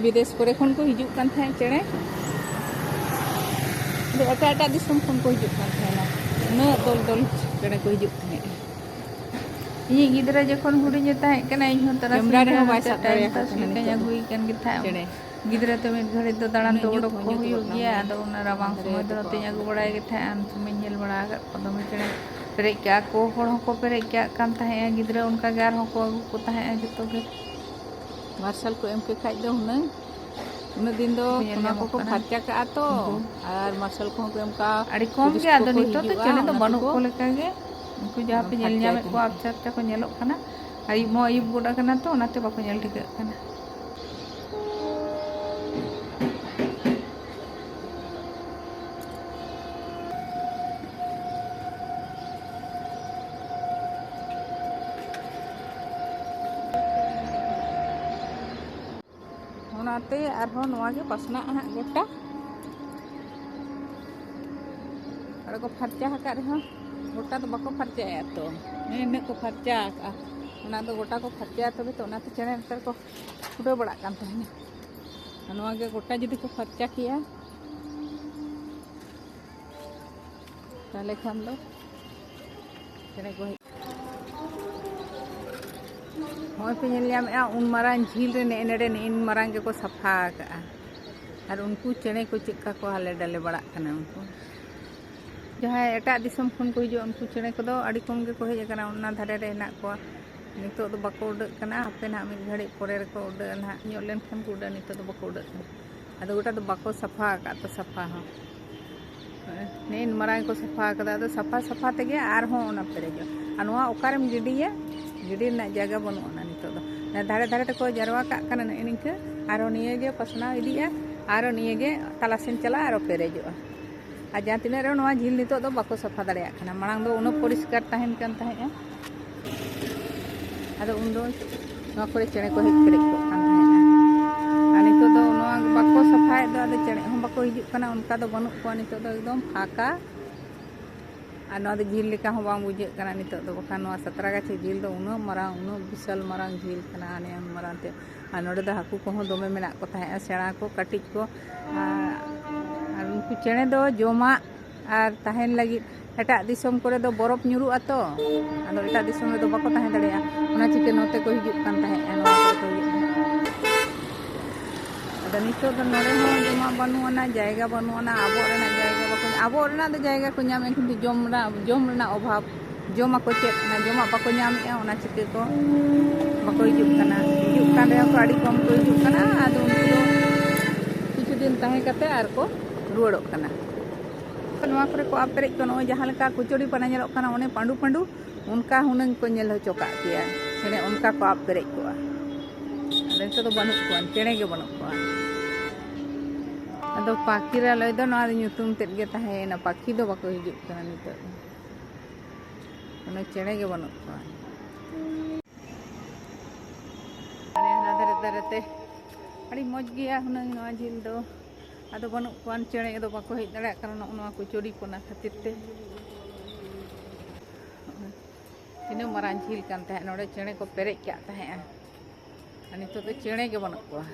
ᱵᱤᱫᱮᱥ ᱠᱚᱨᱮ ᱠᱷᱚᱱ ᱠᱚ ᱦᱤᱡᱩᱜ ᱠᱟᱱ ᱛᱟᱦᱮᱸᱫ ᱪᱮᱬᱮ, ᱟᱫᱚ ᱮᱴᱟᱜ ᱮᱴᱟᱜ ᱫᱤᱥᱚᱢ ᱠᱷᱚᱱ ᱠᱚ ᱦᱤᱡᱩᱜ ᱠᱟᱱ ᱛᱟᱦᱮᱱᱟ, ᱩᱱᱟᱹᱜ ᱫᱚᱞ ᱫᱚᱞ ᱪᱮᱬᱮ ᱠᱚ ᱦᱤᱡᱩᱜ ᱛᱟᱦᱮᱸᱫ᱾ ᱤᱧᱤᱡ ᱜᱤᱫᱽᱨᱟᱹ ᱡᱚᱠᱷᱚᱱ ᱦᱩᱰᱤᱧᱮ ᱛᱟᱦᱮᱸ ᱠᱟᱱᱟ, ᱤᱧ ᱦᱚᱸ ᱠᱮᱢᱨᱟ ᱛᱟᱨᱟᱥᱤᱧ ᱨᱮᱦᱚᱸ ᱵᱮᱲᱟ ᱵᱟᱭ ᱱᱚᱛᱮ ᱥᱟᱵ time ᱫᱟᱲᱮᱭᱟᱠᱚ pass ᱠᱟᱱᱟ ᱞᱮᱠᱟᱧ ᱱᱤᱛᱚᱜ ᱫᱚ᱾ ᱟᱹᱜᱩᱭᱮ ᱠᱟᱱ ᱜᱮ ᱛᱟᱦᱮᱸᱫ᱾ ᱪᱮᱬᱮ᱾ ᱜᱤᱫᱽᱨᱟᱹ ᱛᱚ ᱢᱤᱫ ᱜᱷᱟᱹᱲᱤᱡ ᱫᱚ ᱫᱟᱬᱟᱱ ᱩᱱᱟᱹᱜ ᱫᱚ ᱧᱩᱛ ᱚᱰᱚᱠ ᱦᱚᱸ ᱠᱚ ᱧᱩᱛ ᱦᱩᱭᱩᱜ ᱜᱚᱫ ᱞᱮᱱᱟ, ᱜᱮᱭᱟ, ᱩᱱᱟᱹᱜ ᱟᱫᱚ ᱚᱱᱟ ᱨᱟᱵᱟᱝ ᱫᱟᱨᱮ ᱥᱚᱢᱚᱭ ᱫᱚ ᱫᱚᱠᱚ ᱱᱚᱛᱮᱧ ᱟᱹᱜᱩ ᱟᱠᱚ᱾ ᱵᱟᱲᱟᱭ ᱜᱮ ᱛᱟᱦᱮᱸᱫ᱾ ᱩᱱ ᱥᱚᱢᱚᱭ ᱧᱮᱞ ᱵᱟᱲᱟ ᱟᱠᱟᱫ ᱠᱚᱣᱟ ᱫᱚᱢᱮ ᱪᱮᱬᱮ᱾ ᱯᱮᱨᱮᱡ ᱠᱟᱜᱼᱟ ᱠᱚ, ᱦᱚᱲ ᱦᱚᱸᱠᱚ ᱯᱮᱨᱮᱡ ᱠᱟᱜ ᱠᱟᱱ ᱛᱟᱦᱮᱸᱜᱼᱟ, ᱜᱤᱫᱽᱨᱟᱹ ᱚᱱᱠᱟ ᱜᱮ ᱟᱨᱦᱚᱸ ᱠᱚ ᱟᱹᱜᱩ ᱠᱚ ᱛᱟᱦᱮᱸᱜᱼᱟ ᱡᱚᱛᱚ ᱜᱮ᱾ ᱢᱟᱨᱥᱟᱞ ᱠᱚ ᱮᱢ ᱠᱮ ᱠᱷᱟᱡ ᱫᱚ ᱦᱩᱱᱟᱹᱝ ᱩᱱᱟᱹᱜ ᱫᱤᱱ ᱫᱚ ᱵᱟᱠᱚ ᱧᱮᱞ ᱚᱱᱟ ᱧᱟᱢᱚᱜ ᱠᱚᱠᱚ ᱠᱟᱱᱟ᱾ ᱯᱷᱟᱨᱪᱟ ᱠᱟᱜᱼᱟ ᱛᱚ, ᱩᱱᱠᱩ ᱟᱨ ᱢᱟᱨᱥᱟᱞ ᱠᱚᱦᱚᱸ ᱠᱚ ᱮᱢ ᱠᱟᱜᱼᱟ, ᱟᱹᱰᱤ ᱠᱚᱢ ᱜᱮ᱾ ᱴᱩᱨᱤᱥᱴ ᱟᱫᱚ ᱠᱚᱠᱚ ᱱᱤᱛᱚᱜ ᱫᱚ ᱦᱤᱡᱩᱜᱼᱟ, ᱪᱮᱬᱮ ᱫᱚ ᱚᱱᱟ ᱵᱟᱹᱱᱩᱜ ᱛᱮᱠᱚ ᱠᱚ ᱞᱮᱠᱟ ᱜᱮ᱾ ᱩᱱᱠᱩ ᱡᱟᱦᱟᱸ ᱯᱮ ᱧᱮᱞ ᱯᱷᱟᱨᱪᱟᱭ ᱧᱟᱢᱮᱫ ᱠᱚᱣᱟ ᱛᱟᱦᱮᱸᱫ᱾ ᱟᱯᱪᱷᱟ ᱟᱯᱪᱷᱟ ᱠᱚ ᱧᱮᱞᱚᱜ ᱠᱟᱱᱟ, ᱟᱹᱭᱩᱵ ᱦᱚᱸ ᱟᱹᱭᱩᱵ ᱜᱚᱫ ᱟᱠᱟᱱᱟ ᱛᱚ, ᱚᱱᱟᱛᱮ ᱵᱟᱠᱚ ᱧᱮᱞ ᱴᱷᱤᱠᱟᱹᱜ ᱠᱟᱱᱟ᱾ ᱚᱱᱟᱛᱮ ᱟᱨᱦᱚᱸ ᱱᱚᱣᱟ ᱜᱮ ᱯᱟᱥᱱᱟᱜᱼᱟ ᱦᱟᱸᱜ ᱜᱚᱴᱟ᱾ ᱟᱨ ᱠᱚ ᱯᱷᱟᱨᱪᱟ ᱟᱠᱟᱫ ᱨᱮᱦᱚᱸ ᱜᱚᱴᱟ ᱫᱚ ᱵᱟᱠᱚ ᱯᱷᱟᱨᱪᱟᱭᱟ ᱛᱚ, ᱱᱤᱱᱟᱹᱜ ᱠᱚ ᱯᱷᱟᱨᱪᱟ ᱟᱠᱟᱫᱼᱟ, ᱚᱱᱟ ᱫᱚ ᱜᱚᱴᱟ ᱠᱚ ᱯᱷᱟᱨᱪᱟᱭᱟ ᱛᱚᱵᱮ ᱛᱚ᱾ ᱚᱱᱟᱛᱮ ᱪᱮᱬᱮ ᱱᱮᱛᱟᱨ ᱠᱚ ᱩᱰᱟᱹᱣ ᱵᱟᱲᱟᱜ ᱠᱟᱱ ᱛᱟᱦᱮᱱᱟ᱾ ᱟᱨ ᱱᱚᱣᱟ ᱜᱮ ᱜᱚᱴᱟ ᱡᱩᱫᱤ ᱠᱚ ᱯᱷᱟᱨᱪᱟ ᱠᱮᱭᱟ, ᱛᱟᱦᱚᱞᱮ ᱠᱷᱟᱱ ᱫᱚ ᱪᱮᱬᱮ ᱠᱚ ᱦᱮᱡ᱾ ᱱᱚᱜᱼᱚᱭ ᱯᱮ ᱧᱮᱞ ᱧᱟᱢᱮᱫᱼᱟ, ᱩᱱ ᱢᱟᱨᱟᱝ ᱡᱷᱤᱞ ᱨᱮ ᱱᱮᱜᱼᱮ ᱱᱮᱰᱮ ᱱᱮᱜᱼᱮ ᱢᱟᱨᱟᱝ ᱜᱮᱠᱚ ᱥᱟᱯᱷᱟ ᱟᱠᱟᱫᱼᱟ᱾ ᱟᱨ ᱩᱱᱠᱩ ᱪᱮᱬᱮ ᱠᱚ ᱪᱮᱫᱠᱟ ᱠᱚ ᱦᱟᱞᱮ ᱰᱟᱞᱮ ᱵᱟᱲᱟᱜ ᱠᱟᱱᱟ, ᱩᱱᱠᱩ ᱡᱟᱦᱟᱸᱭ ᱮᱴᱟᱜ ᱫᱤᱥᱚᱢ ᱠᱷᱚᱱ ᱠᱚ ᱦᱤᱡᱩᱜᱼᱟ, ᱩᱱᱠᱩ ᱪᱮᱬᱮ ᱠᱚᱫᱚ ᱟᱹᱰᱤ ᱠᱚᱢ ᱜᱮᱠᱚ ᱦᱮᱡ ᱟᱠᱟᱱᱟ, ᱚᱱᱟ ᱫᱷᱟᱨᱮ ᱨᱮ ᱦᱮᱱᱟᱜ ᱠᱚᱣᱟ᱾ ᱱᱤᱛᱚᱜ ᱫᱚ ᱵᱟᱠᱚ ᱩᱰᱟᱹᱜ ᱠᱟᱱᱟ, ᱦᱟᱯᱮ ᱱᱟᱦᱟᱜ ᱢᱤᱫ ᱜᱷᱟᱹᱲᱤᱡ ᱯᱚᱨᱮ ᱨᱮᱠᱚ ᱩᱰᱟᱹᱜᱼᱟ, ᱱᱟᱦᱟᱜ ᱧᱚᱜ ᱞᱮᱱᱠᱷᱟᱱ ᱠᱚ ᱩᱰᱟᱹᱜᱼᱟ᱾ ᱱᱤᱛᱚᱜ ᱫᱚ ᱵᱟᱠᱚ ᱩᱰᱟᱹᱜ ᱠᱟᱱᱟ᱾ ᱟᱫᱚ ᱜᱚᱴᱟ ᱫᱚ ᱵᱟᱠᱚ ᱥᱟᱯᱷᱟ ᱟᱠᱟᱫ ᱛᱚ, ᱥᱟᱯᱷᱟ ᱦᱚᱸ ᱱᱮᱜᱼᱮ ᱢᱟᱨᱟᱝ ᱠᱚ ᱥᱟᱯᱷᱟ ᱟᱠᱟᱫᱟ᱾ ᱟᱫᱚ ᱥᱟᱯᱷᱟ ᱥᱟᱯᱷᱟ ᱛᱮᱜᱮ ᱟᱨᱦᱚᱸ ᱚᱱᱟ ᱯᱮᱨᱮᱡᱚᱜᱼᱟ᱾ ᱟᱨ ᱱᱚᱣᱟ ᱚᱠᱟᱨᱮᱢ ᱜᱤᱰᱤᱭᱟ? ᱜᱤᱰᱤ ᱨᱮᱱᱟᱜ ᱡᱟᱭᱜᱟ ᱵᱟᱹᱱᱩᱜ ᱟᱱᱟ ᱱᱤᱛᱚᱜ ᱫᱚ᱾ ᱚᱱᱟ ᱫᱷᱟᱨᱮ ᱫᱷᱟᱨᱮ ᱛᱮᱠᱚ ᱡᱟᱨᱣᱟ ᱠᱟᱜ ᱠᱟᱱᱟ ᱱᱮᱜᱼᱮ ᱱᱤᱝᱠᱟᱹ, ᱟᱨᱦᱚᱸ ᱱᱤᱭᱟᱹ ᱜᱮ ᱯᱟᱥᱱᱟᱣ ᱤᱫᱤᱜᱼᱟ, ᱟᱨᱦᱚᱸ ᱱᱤᱭᱟᱹ ᱜᱮ ᱛᱟᱞᱟ ᱥᱮᱱ ᱪᱟᱞᱟᱜᱼᱟ, ᱟᱨᱦᱚᱸ ᱯᱮᱨᱮᱡᱚᱜᱼᱟ᱾ ᱟᱨ ᱡᱟᱦᱟᱸ ᱛᱤᱱᱟᱹᱜ ᱨᱮᱦᱚᱸ ᱱᱚᱣᱟ ᱡᱷᱤᱞ ᱱᱤᱛᱚᱜ ᱫᱚ ᱵᱟᱠᱚ ᱥᱟᱯᱷᱟ ᱫᱟᱲᱮᱭᱟᱜ ᱠᱟᱱᱟ᱾ ᱢᱟᱲᱟᱝ ᱫᱚ ᱩᱱᱟᱹᱜ ᱯᱚᱨᱤᱥᱠᱟᱨ ᱛᱟᱦᱮᱱ ᱠᱟᱱ ᱛᱟᱦᱮᱸᱫᱼᱟ, ᱟᱫᱚ ᱩᱱᱫᱚ ᱱᱚᱣᱟ ᱠᱚᱨᱮ ᱪᱮᱬᱮ ᱠᱚ ᱦᱮᱡ ᱯᱮᱨᱮᱡ ᱠᱚᱜ ᱠᱟᱱ ᱛᱟᱦᱮᱸᱫᱼᱟ᱾ ᱟᱨ ᱱᱤᱛᱚᱜ ᱫᱚ ᱱᱚᱣᱟ ᱵᱟᱠᱚ ᱥᱟᱯᱷᱟᱭᱮᱫ ᱫᱚ, ᱟᱫᱚ ᱪᱮᱬᱮ ᱦᱚᱸ ᱵᱟᱠᱚ ᱦᱤᱡᱩᱜ ᱠᱟᱱᱟ, ᱚᱱᱠᱟ ᱫᱚ ᱵᱟᱹᱱᱩᱜ ᱠᱚᱣᱟ᱾ ᱱᱤᱛᱚᱜ ᱫᱚ ᱮᱠᱫᱚᱢ ᱯᱷᱟᱸᱠᱟ᱾ ᱟᱨ ᱱᱚᱣᱟ ᱫᱚ ᱡᱷᱤᱞ ᱞᱮᱠᱟ ᱦᱚᱸ ᱵᱟᱝ ᱵᱩᱡᱷᱟᱹᱜ ᱠᱟᱱᱟ ᱱᱤᱛᱚᱜ ᱫᱚ, ᱵᱟᱠᱷᱟᱱ ᱱᱚᱣᱟ ᱥᱟᱛᱨᱟᱜᱟᱪᱷᱤ ᱡᱷᱤᱞ ᱫᱚ ᱩᱱᱟᱹᱜ ᱢᱟᱨᱟᱝ, ᱩᱱᱟᱹᱜ ᱵᱤᱥᱟᱞ ᱢᱟᱨᱟᱝ ᱡᱷᱤᱞ ᱠᱟᱱᱟ, ᱱᱤᱭᱟᱹ ᱢᱟᱨᱟᱝ ᱛᱮ᱾ ᱟᱨ ᱱᱚᱰᱮ ᱫᱚ ᱦᱟᱹᱠᱩ ᱠᱚᱦᱚᱸ ᱫᱚᱢᱮ ᱢᱮᱱᱟᱜ ᱠᱚ ᱛᱟᱦᱮᱸᱫᱼᱟ, ᱥᱮᱬᱟ ᱠᱚ, ᱠᱟᱹᱴᱤᱡ ᱠᱚ᱾ ᱟᱨ, ᱟᱨ ᱩᱱᱠᱩ ᱪᱮᱬᱮ ᱫᱚ ᱡᱚᱢᱟᱜ ᱟᱨ ᱛᱟᱦᱮᱱ ᱞᱟᱹᱜᱤᱫ ᱮᱴᱟᱜ ᱫᱤᱥᱚᱢ ᱠᱚᱨᱮ ᱫᱚ ᱵᱚᱨᱚᱯᱷ ᱧᱩᱨᱩᱜᱼᱟ ᱛᱚ, ᱟᱫᱚ ᱮᱴᱟᱜ ᱫᱤᱥᱚᱢ ᱨᱮᱫᱚ ᱵᱟᱠᱚ ᱛᱟᱦᱮᱸ ᱫᱟᱲᱮᱭᱟᱜᱼᱟ᱾ ᱚᱱᱟ ᱪᱤᱠᱟᱹ ᱱᱚᱛᱮ ᱠᱚ ᱦᱤᱡᱩᱜ ᱠᱟᱱ ᱛᱟᱦᱮᱸᱫᱼᱟ, ᱱᱚᱣᱟ ᱠᱚᱨᱮ ᱠᱚ ᱦᱤᱡᱩᱜ ᱠᱟᱱᱟ᱾ ᱟᱫᱚ ᱱᱤᱛᱚᱜ ᱫᱚ ᱱᱚᱰᱮ ᱦᱚᱸ ᱡᱚᱢᱟᱜ ᱵᱟᱹᱱᱩᱜ ᱟᱱᱟ, ᱡᱟᱭᱜᱟ ᱵᱟᱹᱱᱩᱜ ᱟᱱᱟ, ᱟᱵᱚ ᱨᱮᱱᱟᱜ ᱡᱟᱭᱜᱟ ᱵᱟᱠᱚ, ᱟᱵᱚ ᱨᱮᱱᱟᱜ ᱫᱚ ᱡᱟᱭᱜᱟ ᱠᱚ ᱧᱟᱢᱮᱫ, ᱠᱤᱱᱛᱩ ᱡᱚᱢ ᱨᱮᱱᱟᱜ, ᱡᱚᱢ ᱨᱮᱱᱟᱜ ᱚᱵᱷᱟᱵᱽ, ᱡᱚᱢᱟᱜ ᱠᱚ ᱪᱮᱫ ᱚᱱᱟ ᱡᱚᱢᱟᱜ ᱵᱟᱠᱚ ᱧᱟᱢᱮᱫᱼᱟ, ᱚᱱᱟ ᱪᱤᱠᱟᱹ ᱠᱚ ᱵᱟᱠᱚ ᱦᱤᱡᱩᱜ ᱠᱟᱱᱟ᱾ ᱦᱤᱡᱩᱜ ᱠᱟᱱ ᱨᱮᱦᱚᱸ ᱠᱚ ᱟᱹᱰᱤ ᱠᱚᱢ ᱠᱚ ᱦᱤᱡᱩᱜ ᱠᱟᱱᱟ᱾ ᱟᱫᱚ ᱩᱱᱠᱩ ᱫᱚ ᱠᱤᱪᱷᱩ ᱫᱤᱱ ᱛᱟᱦᱮᱸ ᱠᱟᱛᱮ ᱟᱨ ᱠᱚ ᱨᱩᱣᱟᱹᱲᱚᱜ ᱠᱟᱱᱟ᱾ ᱱᱚᱣᱟ ᱠᱚᱨᱮ ᱠᱚ ᱟᱵ ᱯᱮᱨᱮᱡ ᱠᱚ, ᱱᱚᱜᱼᱚᱭ ᱡᱟᱦᱟᱸ ᱞᱮᱠᱟ ᱠᱩᱪᱩᱲᱤ ᱯᱟᱱᱟ ᱧᱮᱞᱚᱜ ᱠᱟᱱᱟ, ᱚᱱᱮ ᱯᱟᱹᱰᱩ ᱯᱟᱹᱰᱩ, ᱚᱱᱠᱟ ᱦᱩᱱᱟᱹᱝ ᱠᱚ ᱧᱮᱞ ᱦᱚᱪᱚ ᱠᱟᱜ ᱠᱮᱭᱟ᱾ ᱪᱮᱬᱮ ᱚᱱᱠᱟ ᱠᱚ ᱟᱵ ᱯᱮᱨᱮᱡ ᱠᱚᱜᱼᱟ᱾ ᱟᱫᱚ ᱱᱤᱛᱚᱜ ᱫᱚ ᱵᱟᱹᱱᱩᱜ ᱠᱚᱣᱟ, ᱪᱮᱬᱮ ᱜᱮ ᱵᱟᱹᱱᱩᱜ ᱠᱚᱣᱟ᱾ ᱟᱫᱚ ᱯᱟᱠᱷᱤᱨᱟ ᱞᱟᱹᱭ ᱫᱚ ᱱᱚᱣᱟ ᱫᱚ ᱧᱩᱛᱩᱢ ᱛᱮᱫ ᱜᱮ ᱛᱟᱦᱮᱸᱭᱮᱱᱟ, ᱯᱟᱠᱷᱤ ᱫᱚ ᱵᱟᱠᱚ ᱦᱤᱡᱩᱜ ᱠᱟᱱᱟ ᱱᱤᱛᱚᱜ ᱫᱚ᱾ ᱚᱱᱮ ᱪᱮᱬᱮ ᱜᱮ ᱵᱟᱹᱱᱩᱜ ᱠᱚᱣᱟ᱾ ᱦᱟᱱᱮ ᱦᱟᱱᱟ ᱫᱷᱟᱨᱮ ᱫᱷᱟᱨᱮ ᱛᱮ ᱟᱹᱰᱤ ᱢᱚᱡᱽ ᱜᱮᱭᱟ ᱦᱩᱱᱟᱹᱝ ᱱᱚᱣᱟ ᱡᱷᱤᱞ ᱫᱚ᱾ ᱟᱫᱚ ᱵᱟᱹᱱᱩᱜ ᱠᱚᱣᱟ, ᱪᱮᱬᱮ ᱫᱚ ᱵᱟᱠᱚ ᱦᱮᱡ ᱫᱟᱲᱮᱭᱟᱜ ᱠᱟᱱᱟ ᱱᱚᱜᱼᱚ ᱱᱚᱣᱟ ᱠᱚ ᱪᱚᱰᱤ ᱠᱚᱱᱟ ᱠᱷᱟᱹᱛᱤᱨ ᱛᱮ᱾ ᱛᱤᱱᱟᱹᱜ ᱢᱟᱨᱟᱝ ᱡᱷᱤᱞ ᱠᱟᱱ ᱛᱟᱦᱮᱸᱫ, ᱱᱚᱰᱮ ᱪᱮᱬᱮ ᱠᱚ ᱯᱮᱨᱮᱡ ᱠᱟᱜ ᱛᱟᱦᱮᱸᱫᱼᱟ᱾ ᱟᱨ ᱱᱤᱛᱚᱜ ᱫᱚ ᱪᱮᱬᱮ ᱜᱮ ᱵᱟᱹᱱᱩᱜ ᱠᱚᱣᱟ᱾